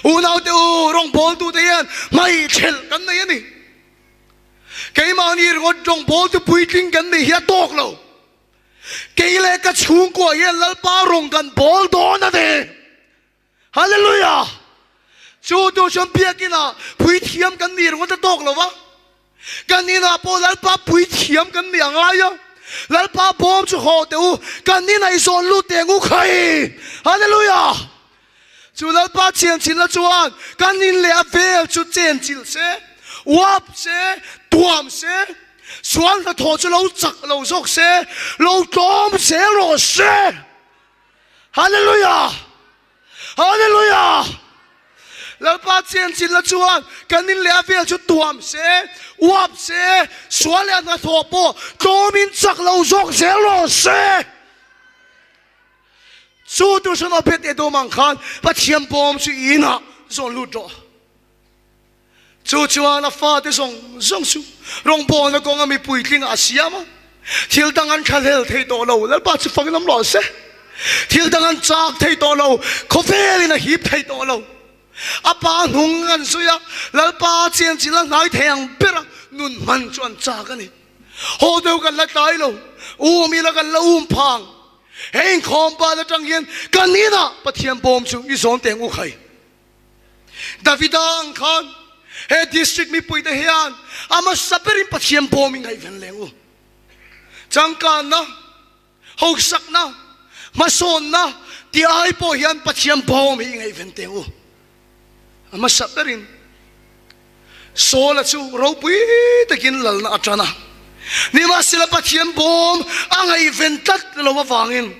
Unaute u, rawngbawltute hian hmaichhelh kan nei a ni. Keimahni ringawt rawngbawltu puitling kan nih hi a tawk lo. Kei leh ka chhungkua hian Lalpa rawng kan bawl dawn a ni. Hallelujah! Chu tur chuan biakinah puithiam kan nih ringawt a tawk lo va, kan inah pawh Lalpa puithiam kan nih a ngai a. Lalpa bawm chu haw teh u, kan inah i zawn lut teh ngu khai. Hallelujah! Chu Lalpa chenchilhna chuan kan in leh a vel chu chenchilh se, uap se, tuam se. Sual hnathawh chu lo chak lo zawk se, lo tlawm zel rawh se. Hallelujah! Hallelujah! Lalpa chian chin la chuan kan in leh a vel chu tuam se, uap se, sual leh hnathawh pawh tlawmin chak lo zawk zel rawh se. Chu tuition Obed Edom ang khan Pathian bawm chu i inah zawn lut rawh. Chu chuan a fate zawng zawng chu rawngbawlna kawnga mi puitlingah a siam a, thil dang an thlahlel thei tawh lo, Lalpa chu fangin awm rawh se. Thil dang an chak thei tawh lo, khawvelin a hip thei tawh lo. A pa hnung an zui a, Lalpa chianchilh a hnai thei ang bera nun hman chu an chak a ni. Haw deuh kan la tlai lo, um ila kan la um phang. He inkhawm ban atang hian kan inah Pathian bawm chu i zawn teng u khai. Davida ang khan he district mipuite hian a hmasa berin Pathian bawm i ngaihven leng u. Changkanna, hausakna, hmasawnna tih ai pawh hian Pathian bawm hi i ngaihven teng u. A hmasa berin Saula chu ropui takin lalna a tan a, nimahsela Pathian bawm a ngaihven tlat lo avangin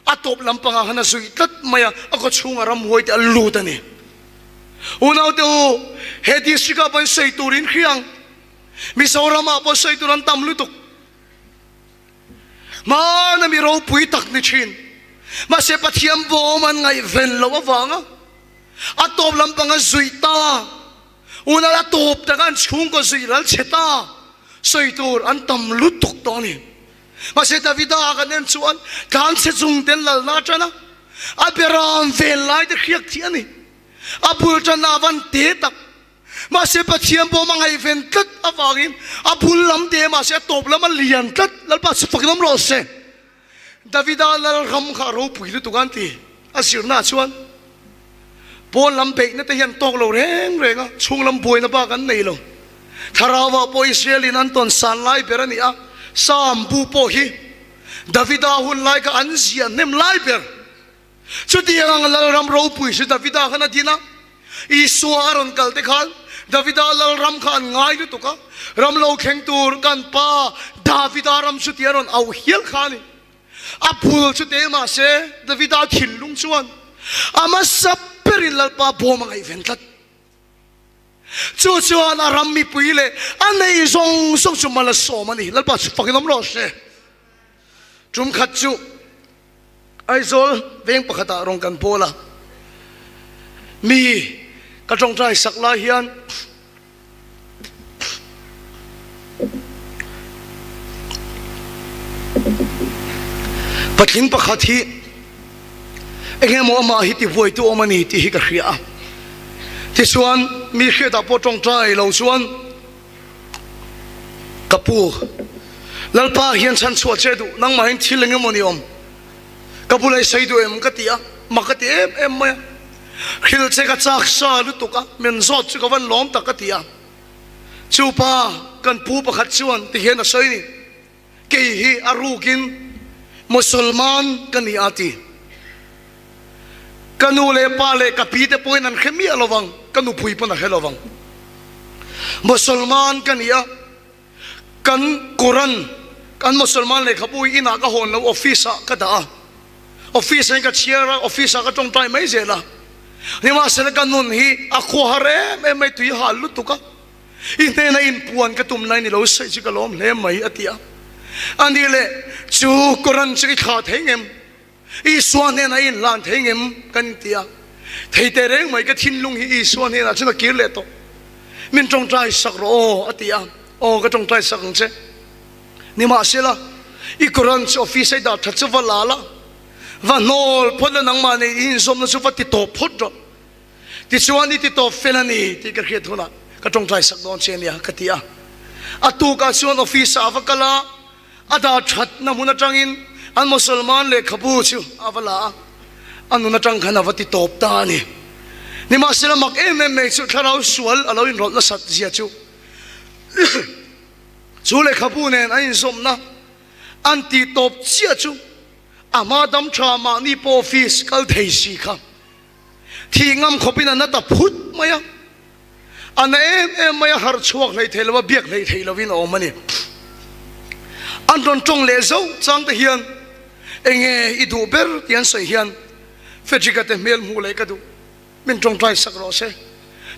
a tawp lampangah khan a zui tlat mai a, a kaw chhunga ramhuai te a lut a ni. Unaute u, he district ah pawhin sawi tur in hria ang, Mizoram ah pawh sawi tur an tam lutuk. Hmana mi ropui tak ni thin, mahse Pathian bawm an ngaihven loh avanga a tawp lampanga zui ta, unau a tawp taka an chhungkaw zui ral chhe ta sawi tur an tam lutuk tawh a ni. Mahse Davida a kan en chuan tlanchhe chung ten lalna a tan a, a beram vel lai te hriak thih a ni. A bul tanna a van te tak. Mahse Pathian pawh a ngaihven tlat avangin a bul lam te mahse a tawp lam a lian tlat. Lalpa chu fakin awm rawh se. Davida lal ram kha a ropui lutuk a an ti. A zirna ah chuan pawn lam beihna te hi an tawk lo reng reng a, chhung lam buaina bak an nei lo. Thlarau ah pawh Israel in an tawn san lai ber a ni a, Psalm bu pawh hi Davida hun lai kha an ziah hnem lai ber. Chutiang ang Lalram ropui chu Davida khan a din a, Isua a rawn kal te khan Davida Lalram kha an ngai lutuk a, ram lo thleng tur kan pa Davida ram chu tih a rawn auh hial kha a ni. A bul chu te mah se Davida thinlung chuan a hmasa berin Lalpa bawm a ngaihven tlat. Chu chuan a ram mipui leh a nei zawng zawng chu mal a sawm a ni. Lalpa chu fakin awm rawh se. Tum khat chu Aizawl veng pakhatah rawn kan pawl a, mi ka tawngtai sak lai hian patling pakhat hi eng emaw amah hi tibuaitu awm a ni tih hi ka hria a, tichuan mi hriatah pawh tawngtai lo chuan Ka pu, Lalpa hian chhan chhuah che duh, nangmahin thil eng emaw ni awm? Ka bula i sawi duh em? ka ti a, mak ka ti em em mai a. Hrilh che ka chak sa lutuk a, min zawt chu ka van lawm tak ka ti a. Chu pa, kan pu pakhat chuan ti hian a sawi ni. Kei hi a rukin Mosolman ka ni a ti. Ka nu leh pa leh ka pi te pawhin an hre miah lo vang, ka nupui pawn a hre lo vang. Mosolman ka ni a, kan Quran, kan Mosolman lehkhabu hi inah ka hawn lo, office ah ka dah a. Office ah hian ka chhiar a, office ah ka tawngtai mai zel a. Nimahsela ka nun hi a khuahar em em mai, tui hal lutuk a. I hnena inpuan ka tum lai ni lo saih chu ka lawm hle mai, a ti a. A nih leh, chu Quran chu i thlah thei ngem? Isua hnenah i inhlan thei ngem? kan inti a. Thei teh reng mai, ka thinlung hi Isua hnenah chuan a kir leh tawh. Min tawngtai sak rawh aw, a ti a. Aw, ka tawngtai sak ang che. Nimahsela, i Quran chu office a i dah that chu va la la, va hnawl phawt la, nangmah nei i inzawmna chu va ti tawp phawt rawh. Tichuan i ti tawp fel a ni tih ka hriat hunah ka tawngtai sak dawn che ania ka ti a. A tukah chuan office ah a va kal a, a dah thatna hmun atangin an Mosolman lehkhabu chu a va la a, a nun atang khan a va ti tawp ta a ni. Nimahsela mak em em mai chu thlarau sual a lo inrawlh nasat zia chu chu lehkhabu nen an inzawmna an tih tawp chiah chu a hma dam tha mahni pawh office kal thei si kha Thih ngam khawpin a na ta phut mai a, a na em em mai a, harh chhuak hlei thei lo a, biak hlei thei lovin a awm a ni. An rawn tawng leh zauh chang te hian enge i duh ber tih an sawi hian Frederick-a te hmel hmuh leh ka duh, min tawngtai sak rawh se.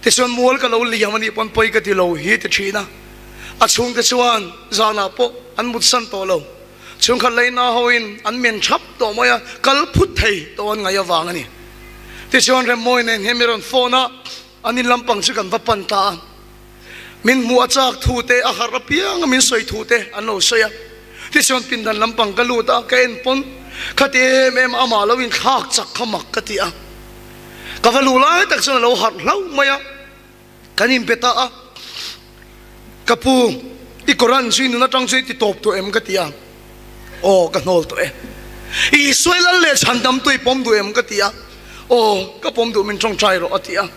Tichuan mual ka lo liam a nih pawn pawi ka ti lo hi ti thin a. A chhungte chuan zanah pawh an mutsan tawh lo. Chhungkhat leina hoin an men thap tawh mai a, kal phut thei tawh an ngaih avang a ni. Tichuan Remmawi nen hian mi rawn phone a, an in lampang chu kan va pan ta a. Min hmuh a chak thu te, a harh apiang a min sawi thu te an lo sawi a. Tichuan pindan lampang ka lut a, ka en pawn khati em em amah lo inthlak chak kha mak ka ti a. Ka va luh lai tak chuan a lo harh hlauh mai a. Kan inpe ta a, Ka pu, i Koran chu i nun atang chu i ti tawp tawh em? ka ti a. Aw, ka hnawl tawh e. I Isuai lal leh chhandam tu i pawm duh em? ka ti a. Aw, ka pawm duh min tawngtai rawh a ti a.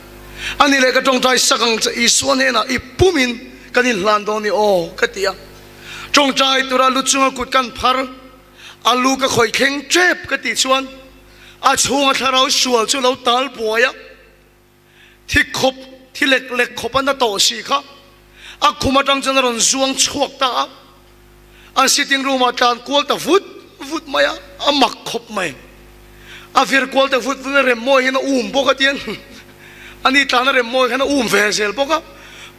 Ani leh ka tawngtai sak ang che, Isua hnenah i pumin kan inhlan dawn i aw, ka ti a. Tawngtai tura lu chunga kut kan phar, a lu ka khawih thleng tep ka tih chuan a chhunga thlarau sual chu lo tal buai a. Thi khawp, thi lek lek khawp a na tawh si kha a khum atang chuan a rawn zuang chhuak ta a, an sitting room ah tlan kual ta vut vut mai a, a mak khawp mai. A vir kual ta vut vut a, Remmawi hian a um bawk a tiang a ni tlan a Remmawi khan a um ve zel bawk a,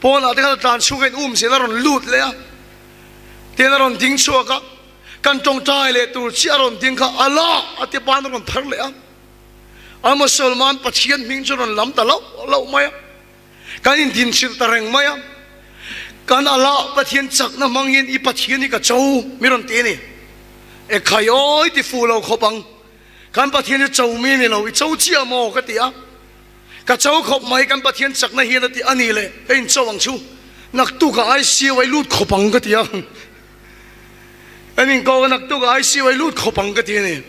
pawnah te khan a tlan chhuak a in um zel a rawn lut leh a, tian a rawn ding chhuak a, kan tawngtai leh tur chiah a rawn ding kha Allah a ti ban a rawn phar leh a. A Musalman Pathian hming chu rawn lam ta loh loh mai a, kan indinchilh ta reng mai a, kan Allah Pathian chakna hmang hian i Pathian hi ka cho mi rawn ti a ni. E khai awi ti fuh lo khawp ang, kan Pathian hi cho mi a ni lo, i cho chiah maw ka ti a, ka cho khawp mai kan Pathian chakna hian a ti a ni le, ka incho ang chu, naktukah ICU ah i lut khawp ang ka ti a. Kan inkawk a naktuk a ICU ai lut khawp ang ka ti a ni.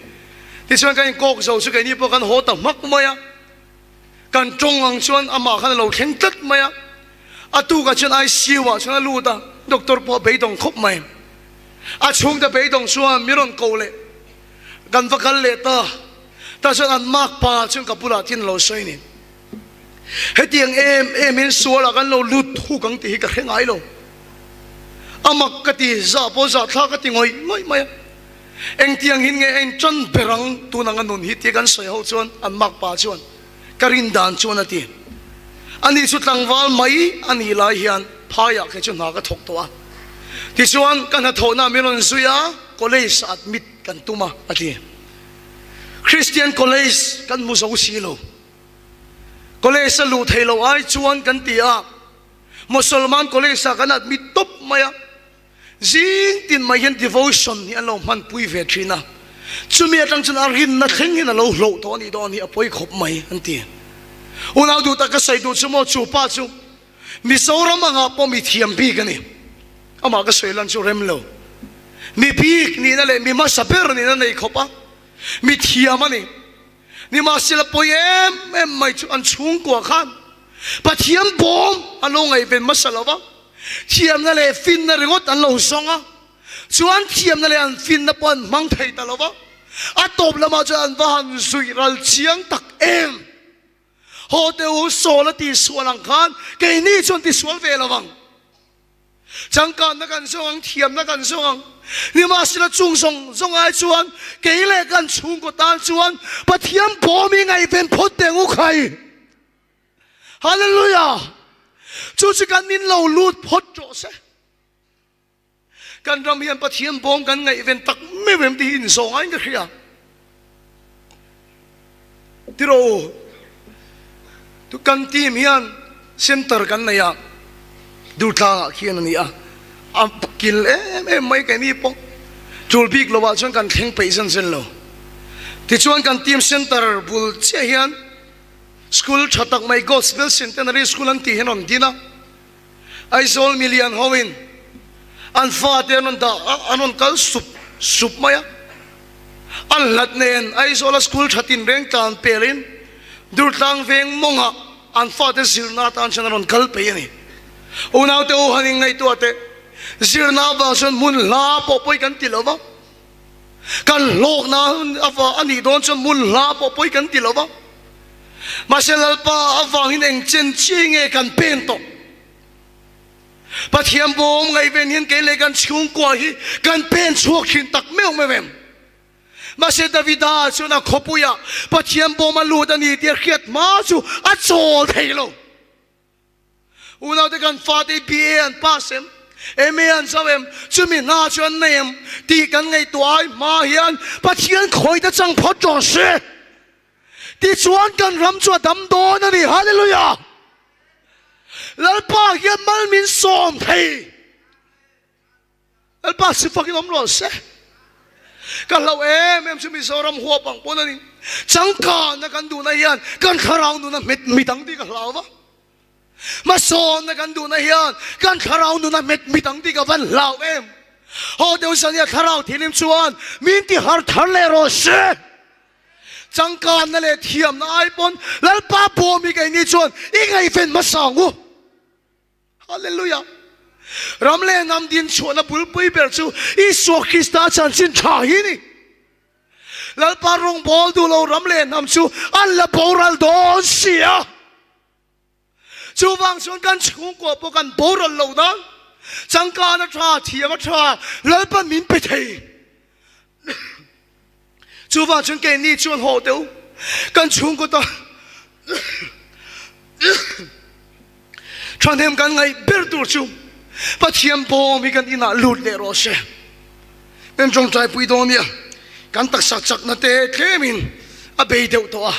Tichuan kan inkawk zo chu keini pawh kan haw ta hmak mai a. Kan tawng ang chuan amah khan a lo thleng tlat mai a. A tukah chuan ICU ah chuan a lut a, doctor pawh a beidawng khawp mai. A chhungte beidawng chuan mi rawn ko leh kan va kal leh ta. Tah chuan an mark pa chuan ka bulah tin a lo sawi a ni. Hetiang em em hian sualah kan lo lut thuk ang tih hi ka hre ngai lo. A mak ka ti, zah pawh zah thla ka ti ngawih ngawih mai a. Engtiang hin nge a intan ber ang tun anga nun hi tih kan sawi ho chuan an mak pa chuan ka rin dan chuan a ti. Ani chu tlangval mai a nih lai hian phaiah kei chu hna ka thawk tawh a. Tichuan ka hnathawhna min rawn zui a, college ah admit kan tum a, a ti. Christian college kan hmu zo si lo. College a luh theih loh ai chuan kan ti a, Mosolman college ah kan admit tawp mai a, zing tin mai hian devotion hi an lo hmanpui ve thin a, chumi atang chuan a rinna thleng hian a lo hloh tawh a nih dawn hi a pawi khawp mai an ti. Unau duh tak ka sawi duh chu maw chu pa chu Mizoram angah pawh mi thiam bik a ni. Amah ka sawi lan chu rem lo. Mi bik nihna leh mi hmasa ber nihna nei khawp a, mi thiam a ni. Nimahsela pawi em em mai chu an chhungkua khan Pathian bawm an lo ngaihven hmasa lo va, thiamna leh finna ringawt an lo zawng a, chuan thiamna leh an finna pawh an hmang thei ta lo va, a tawp lamah chuan an va han zuih ral chiang tak em! Haw teh u, Saul a tihsual ang khan keini chuan tisual ve lo vang. Changkanna kan zawng ang, thiamna kan zawng ang. Nimahsela chung zawng zawng ai chuan kei leh kan chhungkaw tan chuan Pathian bawm hi ngaihven phawt teh ngu khai. Hallelujah! Chu chu kan in lo lut phawt rawh se. Kan ram hian Pathian bawm kan ngaihven tak meuh em tih hi inzawng aiin ka hria. Tiraw u, tu kan team hian center kan nei a, Durtlangah khian a ni a, a kil em em mai keini pawh tul bik lovah chuan kan thleng peih zen zen lo. Tichuan kan team center bul chiah hian school tha tak mai Gospel Centenary School an tih hian rawn din a, Aizawl milian hoin an fate an rawn dah a, an rawn kal sup sup mai a. An hlat nen Aizawla school tha tinreng tlan pelin Durtlang veng mawngah an fate zirna atan chuan an rawn kal peih a ni. Unaute u han inngaihtuah teh, zirna avang chuan hmun hla pawh pawi kan ti lo va, kan hlawkna avang a nih dawn chuan hmun hla pawh pawi kan ti lo va. Mahse Lalpa avangin eng chen chi nge kan pen tawh? Pathian bawm ngaihven hian kei leh kan chhungkua hi kan pen chhuak thin tak meuh meuh em? Mahse Davida chuan a khawpuiah Pathian bawm a lut a ni tih a hriat hma chu a chawl thei lo. Unaute kan fate BA an pass em? MA an zo em? Chumi hna chu an nei em? Tih kan ngaihtuah ai hma hian Pathian khawih te chang phawt rawh se. Tichuan kan ram chu a dam dawn a ni. Hallelujah! Lalpa hian mal min sawm thei. Lalpa si fakin awm rawh se. Ka hlauh em em chu Mizoram huap ang pawn a ni. Changkanna kan duhna hian kan thlarau nuna hmet midang tih ka hlau va. Hmasawnna kan duhna hian kan thlarau nuna hmet midang tih ka van hlau em. Haw deuh zania thlarau thilim chuan min ti har thar leh rawh se. Changkanna leh thiamna ai pawn Lalpa bawm hi keini chuan i ngaihven hmasa ang u. Hallelujah! Ram leh hnam din chhuahna bulpui ber chu Isua Krista chanchin tha hi a ni. Lalpa rawngbawl duh lo ram leh hnam chu an la boral dawn si a. Chuvang chuan kan chhungkua pawh kan boral lo nan changkan a tha, thiam a tha, Lalpa min pe thei. Chuvang chuan keini chuan haw teh u, kan chhungkaw ta thahnem kan ngaih ber tur chu Pathian bawm hi kan inah lut leh rawh se. Kan tawngtai pui dawn nia, kan taksa chakna te tlemin a bei deuh tawh a,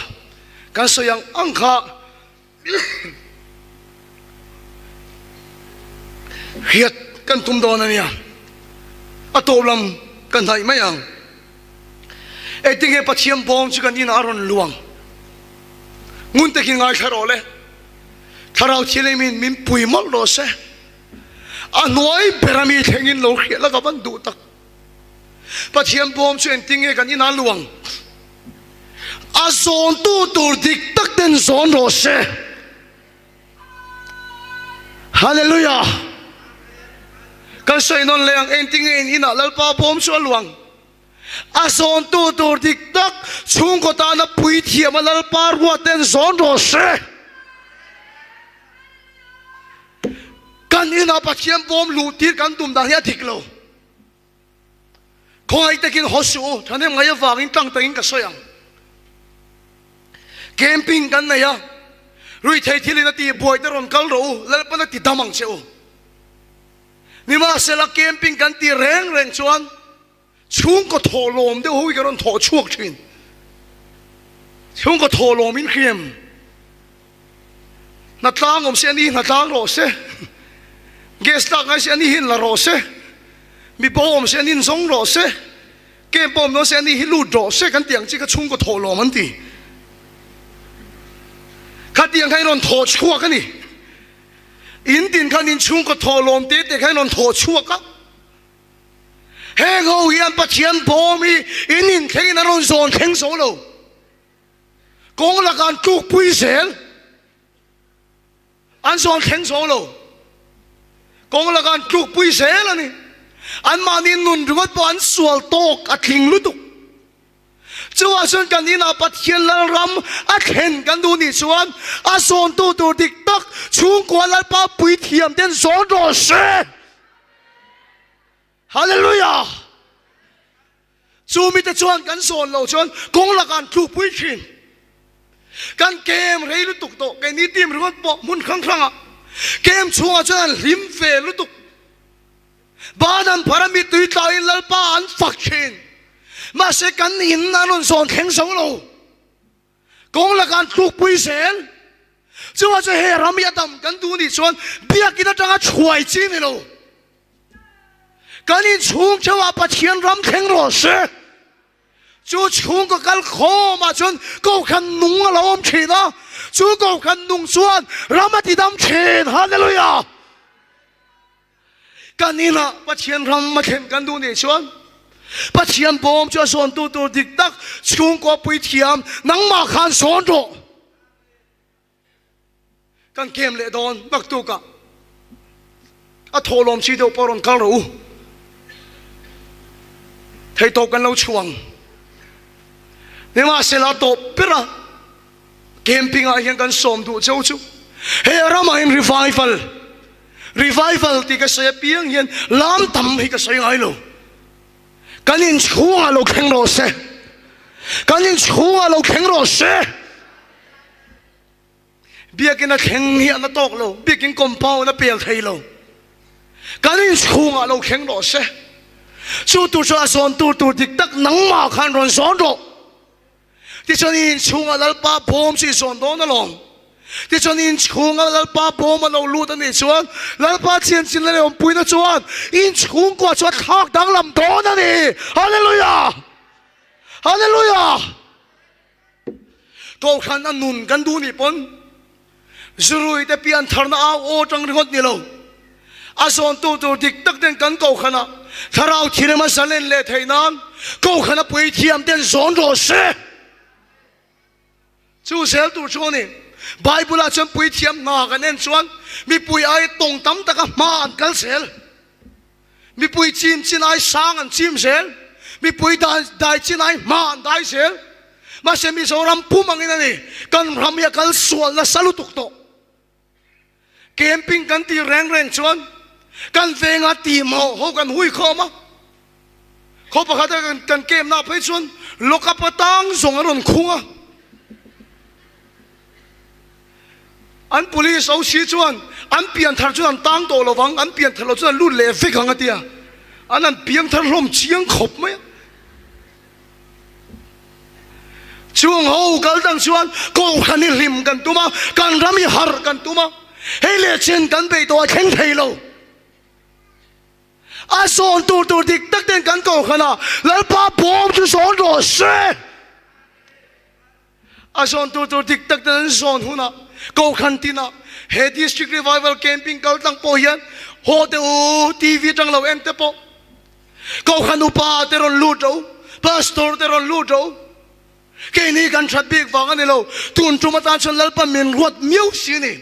kan sawi ang ang kha Hriat kan tum dawn a nia, a tawp lam ka hnaih mai ang. Engtinge Pathian bawm chu kan inah a rawn luang? Ngun takin ngaithla rawh le, Thlarau Thianghlimin min pui mawlh rawh se. A hnuai ber ami thlengin lo hriat la ka van duh tak. Pathian bawm chu engtinge kan inah luang? A zawntu tur dik tak ten zawn rawh se. Hallelujah! Kan sawi nawn leh ang, engtinge in inah Lalpa bawm chu a luang? A zawntu tur dik tak chhungkaw tana puithiam a Lalpa ruat ten zawn rawh se. Kan inah Pathian bawm luh tir kan tum dan hi a dik lo. Khawngaih takin haw suh u, thahnem ngai avangin tlang takin ka sawi ang. Camping kan nei a, ruihthei thilin a ti buai te rawn kal rawh u, Lalpan a ti dam ang che u. Nimahsela camping kan ti reng reng chuan chhungkaw thawhlawm deuh ho hi ka rawn thawh chhuak thin. Chhungkaw thawhlawm in hriam. Hnatlang awm se ani hi hnatlang rawh se, gas lak ngai se ani hi la rawh se, mi bo awm se ani in zawng rawh se, camp pawh awm dawn se ani hi lut rawh se kan tih ang chi kha chhungkaw thawh lawm an ti. Khatiang kha in rawn thawh chhuak a ni. In tin khan in chhungkaw thawh lawm te te kha in rawn thawh chhuak a. Heng ho hian Pathian bawm hi in inthleng in a rawn zawn thleng zo lo. Kawng lakah an tlukpui zel, an zawn thleng zo lo. Kawng lakah an tlukpui zel a ni. Anmahni nun ringawt pawh an sual tawk a tling lutuk. Chuvang chuan kan inah Pathian Lalram a thlen kan duh nih chuan a zawntu tur dik tak chhungkua Lalpa puithiam ten zawn rawh se. Hallelujah! Chu mite chuan kan zawn lo chuan kawng lakah an tlukpui thin. Kan kem rei lutuk tawh, keini team ringawt pawh hmun hrang hrangah kem chhungah chuan an hlim ve lutuk. Ban an phar a mittui tlaiin Lalpa an fak thin. Mahse kan in an rawn zawn thleng zo lo. Kawng lakah an tlukpui zel. Chuvang chuan he ram hi a dam kan duh nih chuan biakin atanga chhuai chi ni lo. Kan inchhung theuhah Pathian ram thleng rawh se. Chu chhungkaw kal khawmah chuan Kohhran nung a lo awm thin a, chu Kohhran nung chuan ram a ti dam thin. Hallelujah! Kan inah Pathian ram a thlen kan duh nih chuan Pathian bawm chu a zawntu tur dik tak chhungkaw puithiam nangmah khan zawn rawh. Kan kem leh dawn naktukah a thawhlawm chi deuh pawh rawn kal rawh u. Theihtawp kan lo chhuang. Nimahsela tawp ber a camping ah hian kan sawm duh cheu chu he ramah hian revival. Revival tih ka sawi apiang hian lam tam hi ka sawi ngai lo. Kan inchhungah lo thleng rawh se. Kan inchhungah lo thleng rawh se. Biakin a thleng hi a na tawk lo, biakin compound a pel thei lo. Kan inchhungah lo thleng rawh se. Chu tur chu a zawn tur tur dik tak nangmah khan rawn zawn rawh. Tichuan i inchhungah Lalpa bawm chu i zawn dawn alawm. Tichuan i inchhunga Lalpa bawm a lo lut a nih chuan Lalpa chianchinna leh awmpuina chuan i inchhungkua chu a thlak danglam dawn a ni. Hallelujah! Hallelujah! Kohhran a nun kan duh nih pawn Zurui te pian tharna au aw tang ringawt ni lo. A zawntu tur dik tak ten kan kohhran ah thlarau thirem a zalen leh theih nan kohhran a puithiam ten zawn rawh se. Chu zel tur chu a ni. Bible ah chuan puithiam hna kan en chuan mipui ai tawng tam taka hma an kal zel. Mipui chim chin ai sang an chim zel, mipui dai chin ai hma an dai zel. Mahse Mizoram pum angin a ni, kan ram hi a kal sual nasa lutuk tawh. Camping kan tih reng reng chuan kan venga tihmawh ho kan hui khawm a, khaw pakhat a kan camp na phei chuan lockup atang zawng an rawn khung a. An police OC chuan an pian thar chuan an tang tawh lo vang, an pian thar loh chuan an lut leh vek ang a ti a, an an piang thar hlawm chiang khawp mai a. Chung ho kal dang chuan kohhran hi hlim kan tum a, kan ram hi harh kan tum a, hei leh chen kan beih tawh a thleng thei lo. A zawn tur tur dik tak ten kan kohhran a, Lalpa bawm chu zawn rawh se. A zawn tur tur dik tak ten an zawn hunah Kohhran tinah he District Revival Camping kal tlang pawh hian haw teh u, TV atang lo en te pawh Kohhran upa te rawn lut ro, Pastor te rawn lut ro. Keini kan that bik vang a ni lo, tun tum atan chuan Lalpa min ruat miau si a ni.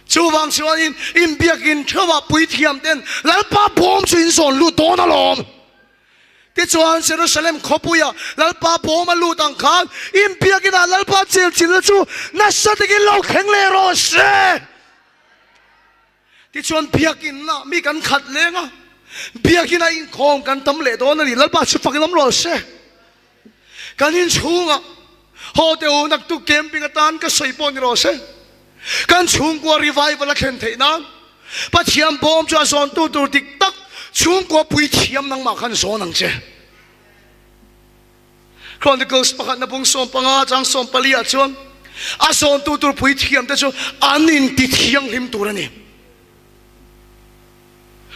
Chuvang chuanin inbiakin theuhah puithiam ten Lalpa bawm chu in zawn lut dawn alawm. Tichuan Jerusalem khawpuia Lalpa bawm a lut ang khan inbiakinah Lalpa chelchilna chu nasa takin lo thleng leh rawh se. Tichuan biakinah mi kan khat leng a, biakinah inkhawm kan tam leh dawn a ni. Lalpa chu fak lam rawh se. Kan inchhungah haw teh u naktuk camping atan ka sawi pawh ni rawh se. Kan chhungkua revival a thlen theih nan Pathian bawm chu a zawntu tur dik tak chhungkua puithiam nangmah khan zawn ang che. Chronicles pakhatna bung 15 chang 14 ah chuan a zawntu tur puithiam te chu an inti thianghlim tur a ni.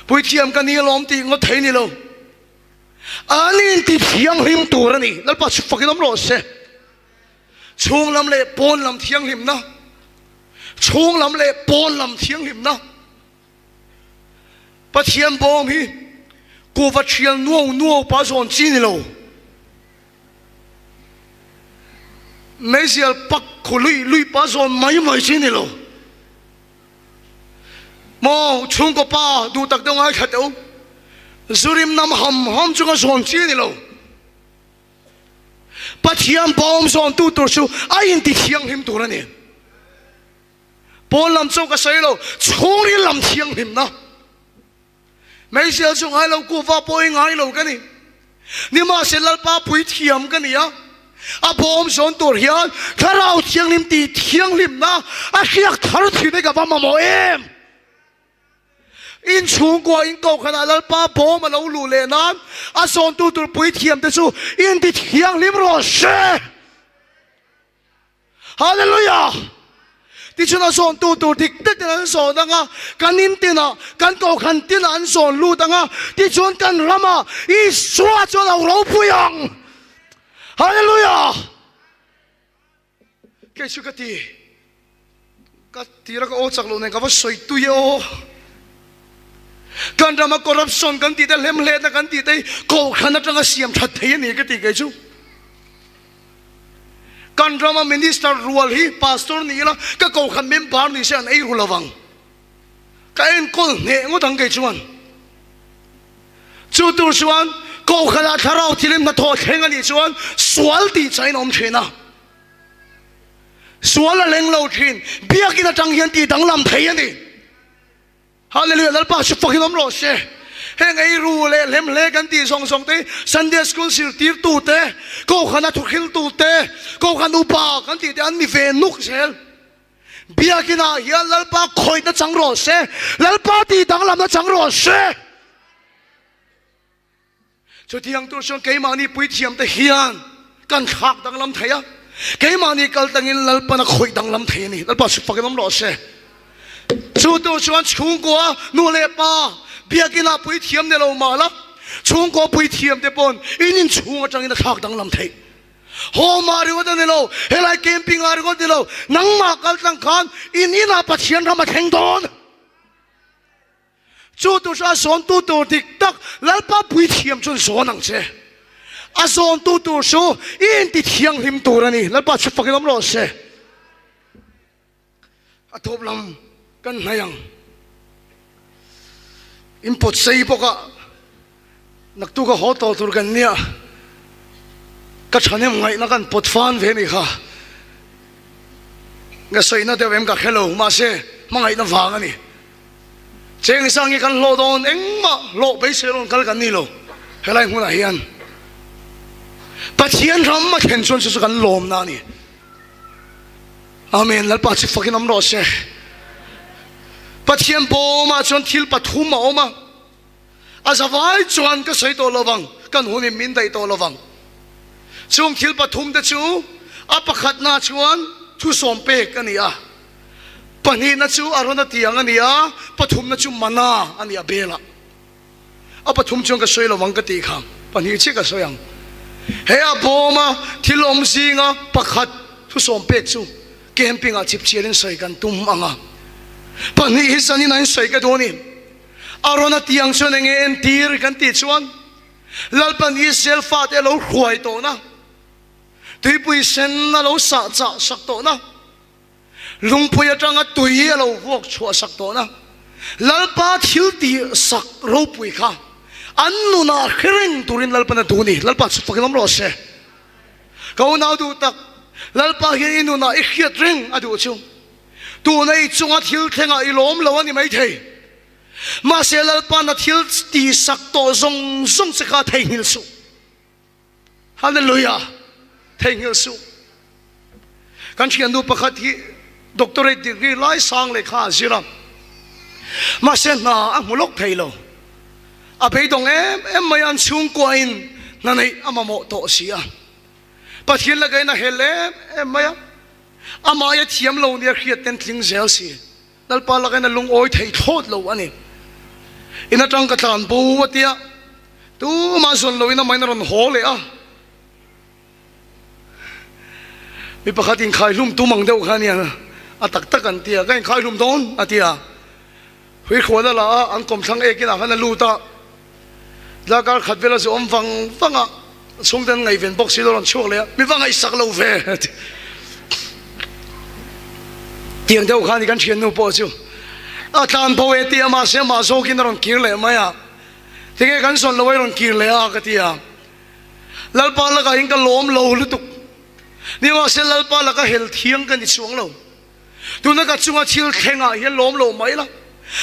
Puithiam ka ni alawm tih ngawt thei ni lo. An inti thianghlim tur a ni. Lalpa chu fakin awm rawh se. Chhung lam leh pawn lam thianghlimna, chhung lam leh pawn lam thianghlimna. Pathian bawm hi kuhva thial nuau nuau pa zawn chi ni lo. Meizial pak khu lui lui pa zawn mai mai chi ni lo. Maw chhungkaw pa duh tak deuh ngaithla teh u. Zurim nam ham ham chunga zawn chi ni lo. Pathian bawm zawntu tur chu a inti thianghlim tur a ni. Pawn lam chu ka sawi lo, chhungril lam thianghlimna. Meizial chu ngai lo, kuhva pawh i ngai lo ka ni. Nimahse Lalpa puithiam ka ni a, a bawm zawn tur hian Thlarau Thianghlim tih thianghlimna a hriak thar thin hi ka va mamawh em! Inchhungkua in kohhranah Lalpa bawm a lo luh leh nan a zawntu tur puithiam te chu inti thianghlim rawh se. Hallelujah! Tichuan a zawntu tur dik takin an zawn ang a, kan in tinah, kan kohhran tinah an zawn lut ang a, tichuan kan ramah Isua chu a lo ropui ang. Hallelujah! Kei chu ka ti, ka tira ka aw chak loh nen ka va sawi tui e aw. Kan rama corruption kan tih te hlemhletna kan tih te hi kohhran atanga siam that thei a ni ka ti kei chu. Kan rama minister rual hi pastor ni ila ka kohhran member ni se an ei ru lovang. Ka enkawl hneh ngawt ang kei chuan. Chu tur chuan kohhranah thlarau thilin hnathawh thleng a nih chuan sual tih chain a awm thin a. Sual a leng lo thin. Biakin atang hian tih danglam thei a ni. Hallelujah Lalpa chu fakin awm rawh se. Heng eiru leh hlemhle kan tih zawng zawng te hi Sunday School zirtirtu te, Kohhran a thuhriltu te, Kohhran upa kan tih te an ni ve nuk zel. Biakinah hian Lalpa khawihna chang rawh se, Lalpa tih danglamna chang rawh se. Chutiang tur chuan keimahni puithiamte hian kan thlak danglam thei a, keimahni kal tangin Lalpan a khawih danglam thei a ni. Lalpa chu fakin awm rawh se. Chu tur chuan chhungkua nu leh pa biakinah puithiam ni lo mah la, chhungkua puithiamte pawn in inchhung atangin a thlak danglam theih. Home ah ringawt a ni lo, helai camping ah ringawt ni lo, nangmah kal tlang khan in inah Pathian ram a thleng dawn. Chu tur chu a zawntu tur dik tak Lalpa puithiam chuan zawn ang che. A zawntu tur chu i inti thianghlim tur a ni. Lalpa chu fakin awm rawh se. A tawp lam kan hnaih ang. In pawt sei bawk a, naktuk a haw tawh tur kan nia. Ka thahnem ngaihna kan pawt fan ve ni kha. Ka sawina deuh em ka hre lo, mahse hmangaihna vang a ni. Cheng sang hi kan hlawh dawn engmah hlawh beisei rawn kal kan ni lo helai hmunah hian Pathian ram a thlen chuan chu chu kan lawmna a ni. Amen Lalpa chu fakin awm rawh se. Pathian bawmah chuan thil pathum a awm a, a zavai chuan ka sawi tawh lovang, kan hunin min daih tawh lovang. Chung thil pathum te chu a pakhatna chuan thusawm pek a ni a, Pahnihna chu Arona tiang a ni a, pathumna chu Mana a ni a belah. A pathum chuan ka sawi lo ang ka tih kha, pahnih chiah ka sawi ang. He a bawma thil awm zinga pakhat thusawm pek chu camping ah chipchiarin sawi kan tum ang a. Pahnih hi zanin a insawi ka duh a ni. Arona tiang chuan enge entir kan tih chuan Lalpan Israel fate a lo hruai tawhna, tuipui sen a lo sah chah sak tawhna, Lungpui atanga tui a lo vuak chhuah sak tawhna Lalpa thil tih sak ropui kha an nunah hre reng turin Lalpan a duh a ni. Lalpa chu fakin awm rawh se. Ka unau duh tak, Lalpa hian i nunah i hriat reng a duh chu. Tuna i chunga thil thlengah i lawm lo a ni maithei. Mahse Lalpa'n a thil tih sak tawh zawng zawng che kha theihnghilh suh. Hallelujah! Theihnghilh suh. Kan thiannu pakhat hi doctorate degree lai sang lehkha a zir a, mahse hna a hmu lawk thei lo. A beidawng em em mai a, an chhungkuain hna neih a mamawh tawh si a. Pathian lakain a hel em em mai a, amah aia thiam lo nia hriat ten tling zel si. Lalpa lakain a lungawi thei thlawt lo a ni. In atang ka tlan bo a tia, tumah zawn loin amahin a rawn haw leh a. Mi pakhat inkhaihlum tum ang deuh kha a nia, a tak tak an tia, ka inkhaihlum dawn a tia. Huihrual a la a, an kawmthlang ekin ah khan a lut a. Darkar khat vel a zu awm vang vang a, chhungte an ngaihven bawk si lo rawn chhuak leh a, mi va ngaihsak lo ve ti. Tiang deuh khan i kan thiannu pawh chu a tlan bo e ti a, mahse amah zawkin a rawn kir leh mai a, tinge kan zawn lo a i rawn kir leh a ka ti a, Lalpa lakah hian ka lawm lo lutuk, nimahse Lalpa laka hel thiang ka ni chuang lo. Tuna ka chunga thil thlengah hian lawm lo mai la,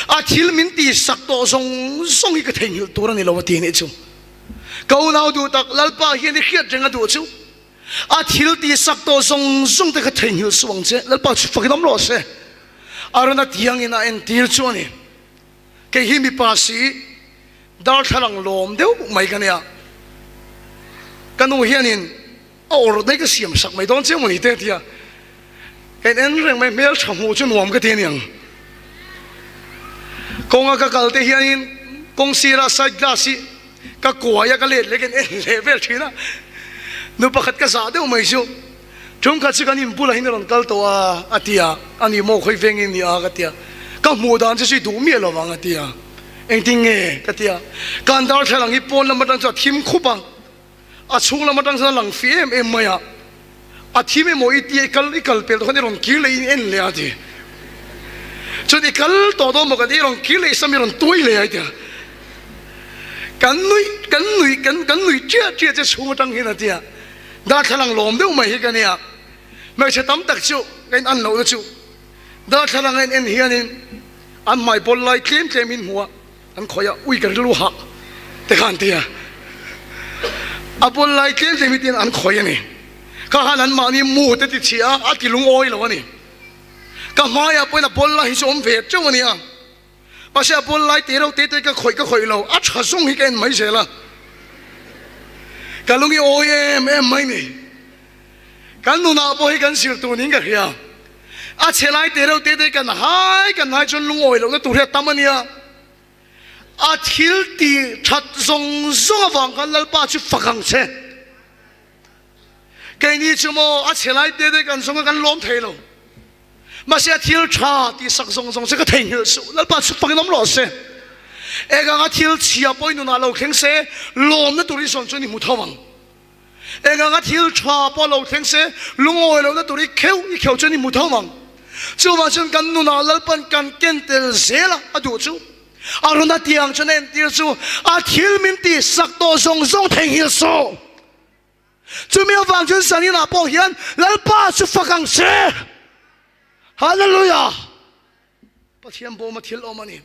a thil min tihsak tawh zawng zawng hi ka theihnghilh tur a ni lo a ti nih chu. Ka unau duh tak, Lalpa hian i hriat reng a duh chu. A thil tihsak tawh zawng zawng te kha theihnghilh suh ang che. Lalpa chu fakin awm rawh se. Arona tiangin a entir chu a ni. Kei hi mipa si, darthlalang lawm deuh mai ka nia. Ka nu hianin A awrh daih ka siam sak mai dawn chiang mawni te a ti a, ka in en reng mai hmel tha hmuh chu nuam ka ti a niang. Kawnga ka kal te hianin kawng sira side glass hi ka kuai a ka let leh ka in en leh vel thin a, nu pakhat ka zah deuh mai chu tumkhat chu kan in bulah hian a rawn kal tawh a a ti a, a ni maw khawi veng in ni a ka ti a, ka hmuh dan chu chu i duh miah lo vang a ti a, engtin nge ka ti a, kan darthlalang hi pawn lam atang chuan a thim khup a. A chhung lam atang chuan a lang fih em em mai a, a thim emaw i tia i kal i kal pel tawh khan i rawn kir leh in en leh a ti. Chuan i kal tawh dawn maw kan i rawn kir leh i sam i rawn tuai leh a i ti a. Kan nuih kan nuih kan kan nuih chiah chiah che chhung atang hian a ti a. Darthlalang lawm deuh mai hi ka nia. Hmeichhe tam tak chu ka in an lohna chu darthlalang a in en hianin. An hmai bawl lai tlem tlem in hmuh a an khawih a, ui ka rilru hah te kha an ti a. A bawl lai tlem tlem hi tiin an khawih a ni. Kha khan an mahni mu te ti chhia a, a ti lungawi lo a ni. Ka hmaiah pawhin a bawl lai hi chu awm ve teuh a nia. Mahse a bawl lai te reuh te te ka khawih ka khawih lo, a tha zawng hi ka en mai zel a. Ka lung i awi em em mai ni. Kan nunah pawh hi kan zir tur niin ka hria. A chhe lai te reuh te te kan hai kan hai chuan lungawi lohna tur hi a tam a nia. A thil tih that zawng zawng avang khan Lalpa chu fak ang che. Keini chu maw a chhe lai te te kan zawng a kan lawm thei lo. Mahse a thil tha tih sak zawng zawng che ka theihnghilh suh. Lalpa chu fakin awm rawh se. Eng anga thil chhia pawhin nunah lo thleng se lawmna tur i zawn chuan i hmu tho ang. Eng anga thil tha pawh lo thleng se, lungawi lohna tur i kheuh i kheuh chuan i hmu tho ang. Chuvang chuan kan nunah Lalpan kan ken tel zel a, a duh chu. A rawn a tiang chuan a entir chu a thil min tih sak tawh zawng zawng theihnghilh suh. Chumi avang chuan zaninah pawh hian Lalpa chu fak ang che. Hallelujah! Pathian bawma thil awm a ni.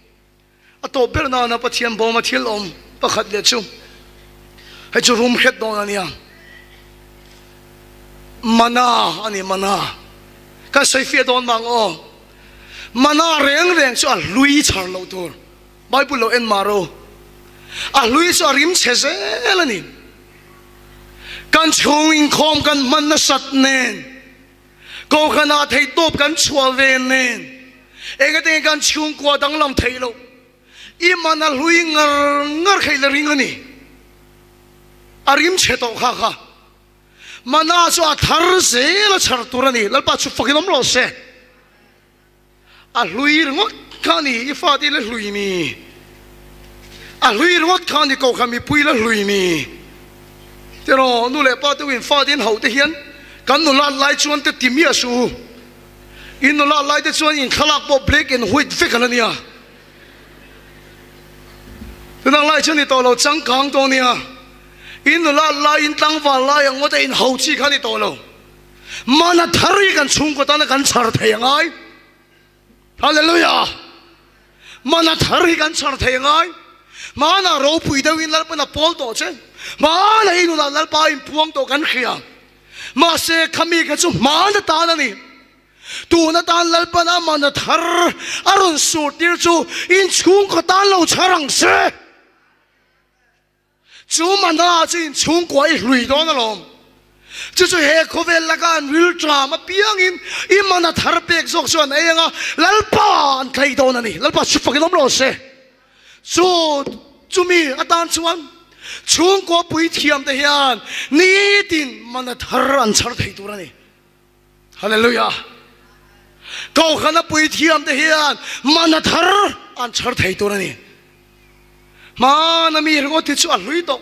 A tawp ber nana Pathian bawma thil awm pakhat leh chu hei chu rum hret dawn a nia. Mana a ni, mana. Kan sawi fiah dawn mang aw. Mana reng reng chu a hlui chhar loh tur. Bible lo en mah ro. A hlui chu a rim chhe zel a ni. Kan chhung inkhawm kan hman nasat nen. Kohhranah theihtawp kan chhuah ve nen engati nge kan chhungkua danglam theih loh? I man a hlui ngar ngar kha i la ring a ni. A rim chhe tawh kha kha. Mana chu a thar zel a chhar tur a ni. Lalpa chu fakin awm rawh se. A hlui ringawt kha a ni, i fate la hlui ni. A hlui ringawt kha a ni, kohhran mipui la hlui ni. Tiraw, nu leh pa te in fate in hauh te hian kan nulat lai chuan te ti miah suh u. In nulat lai te chuan in thlalak pawh black and white vek a la nia. Tunang lai chu ni tawh lo, changkang tawh nia. In nulat lai, in tlangval lai ang ngawt a in hauh chi kha a ni tawh lo. Mana thar hi kan chhungkaw tana kan chhar thei a ngai. Hallelujah! Mana thar hi kan chhar thei a ngai. Mana ropui deuhin Lalpan a pawl tawh che. Mana i nunah Lalpa in puang tawh kan hria. Mahse khami kha chu hman atan a ni. Tun atan Lalpan a mana thar a rawn sur tir chu in chhungkaw tan lo chhar ang se. Chu mana chu in chhungkua i hlui dawn alawm. Chu chu he khawvel laka an rilṭam apiangin i mana thar pek zawk chu an ei anga Lalpa an tlei dawn a ni. Lalpa chu fakin awm lo se. Chu chumi atan chuan chhungkua puithiam te hian nitin mana thar an chhar thei tur a ni. Hallelujah! Kohhrana puithiam te hian mana thar an chhar thei tur a ni. Hmana mi ringawt hi chu a hlui tawh,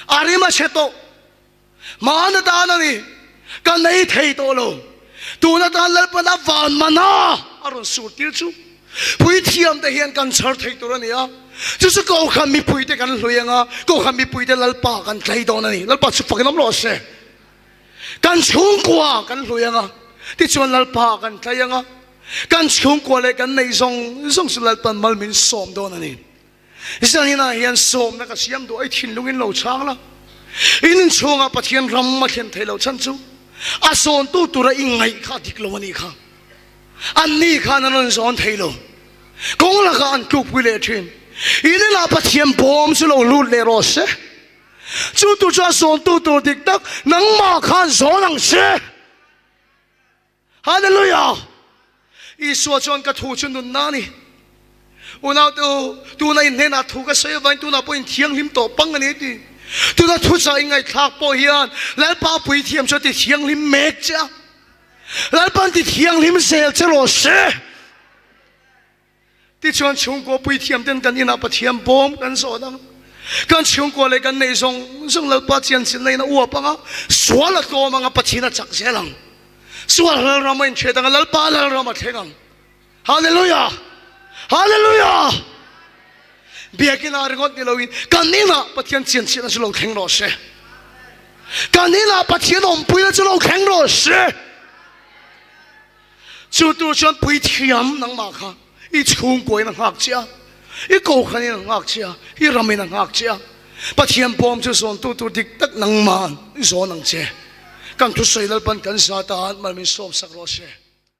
a rim a chhe tawh. Hmana tan a ni, ka nei thei tawh lo. Tuna tan Lalpan a van mana a rawn sur tir chu puithiam te hian kan chhar thei tur a ni a. Chu chu kohhran mipui te kan hlui ang a, kohhran mipui te Lalpa kan tlei dawn a ni. Lalpa chu fakin awm rawh se. Kan chhungkua kan hlui ang a, tichuan Lalpa kan tlai ang a, kan chhungkua leh kan neih zawng zawng chu Lalpan mal min sawm dawn a ni. Zaninah hian sawmna ka siam duh a, i thinlungin lo chhang la. In inchhungah Pathian ram a thlen theih loh chhan chu a zawntu tura i ngaih kha a dik lo a nih kha. Anni khan an rawn zawn thei lo. Kawng lakah an tlukpui leh thin. In inah Pathian bawm chu lo lut leh rawh se. Chu tur chu a zawntu tur dik tak nangmah khan zawn ang che. Hallelujah! Isua chuan ka thu chu nunna a ni. Unaute u, tuna in hnenah thu ka sawi avangin tunah pawh in thianghlim tawh pang a ni a ti. Tuna thuchah in ngaihthlak pawh hian Lalpa puithiam chu a ti thianghlim mek che a. Lalpa'n ti thianghlim zel che rawh se. Tichuan chhungkua puithiam ten kan inah Pathian bawm kan zawn ang. Kan chhungkua leh kan neih zawng zawng Lalpa chianchilhna in a uap ang a, sual a tlawm ang a, Pathian a chak zel ang. Sual Lalram a inhriat ang a, Lalpa Lalram a thleng ang. Hallelujah! Hallelujah! Biakinah ringawt ni loin kan inah Pathian chianchilhna chu lo thleng rawh se. Kan inah Pathian awmpuina chu lo thleng rawh se. Chu tur chuan puithiam nangmah kha. I chhungkuain a nghak che a, i kohhranin a nghak che a, i ramin a nghak che a. Pathian pawm chu zawntu tur dik tak nangman i zawn ang che. Kan thusawi Lalpan kan za tan mal min sawmsak rawh se.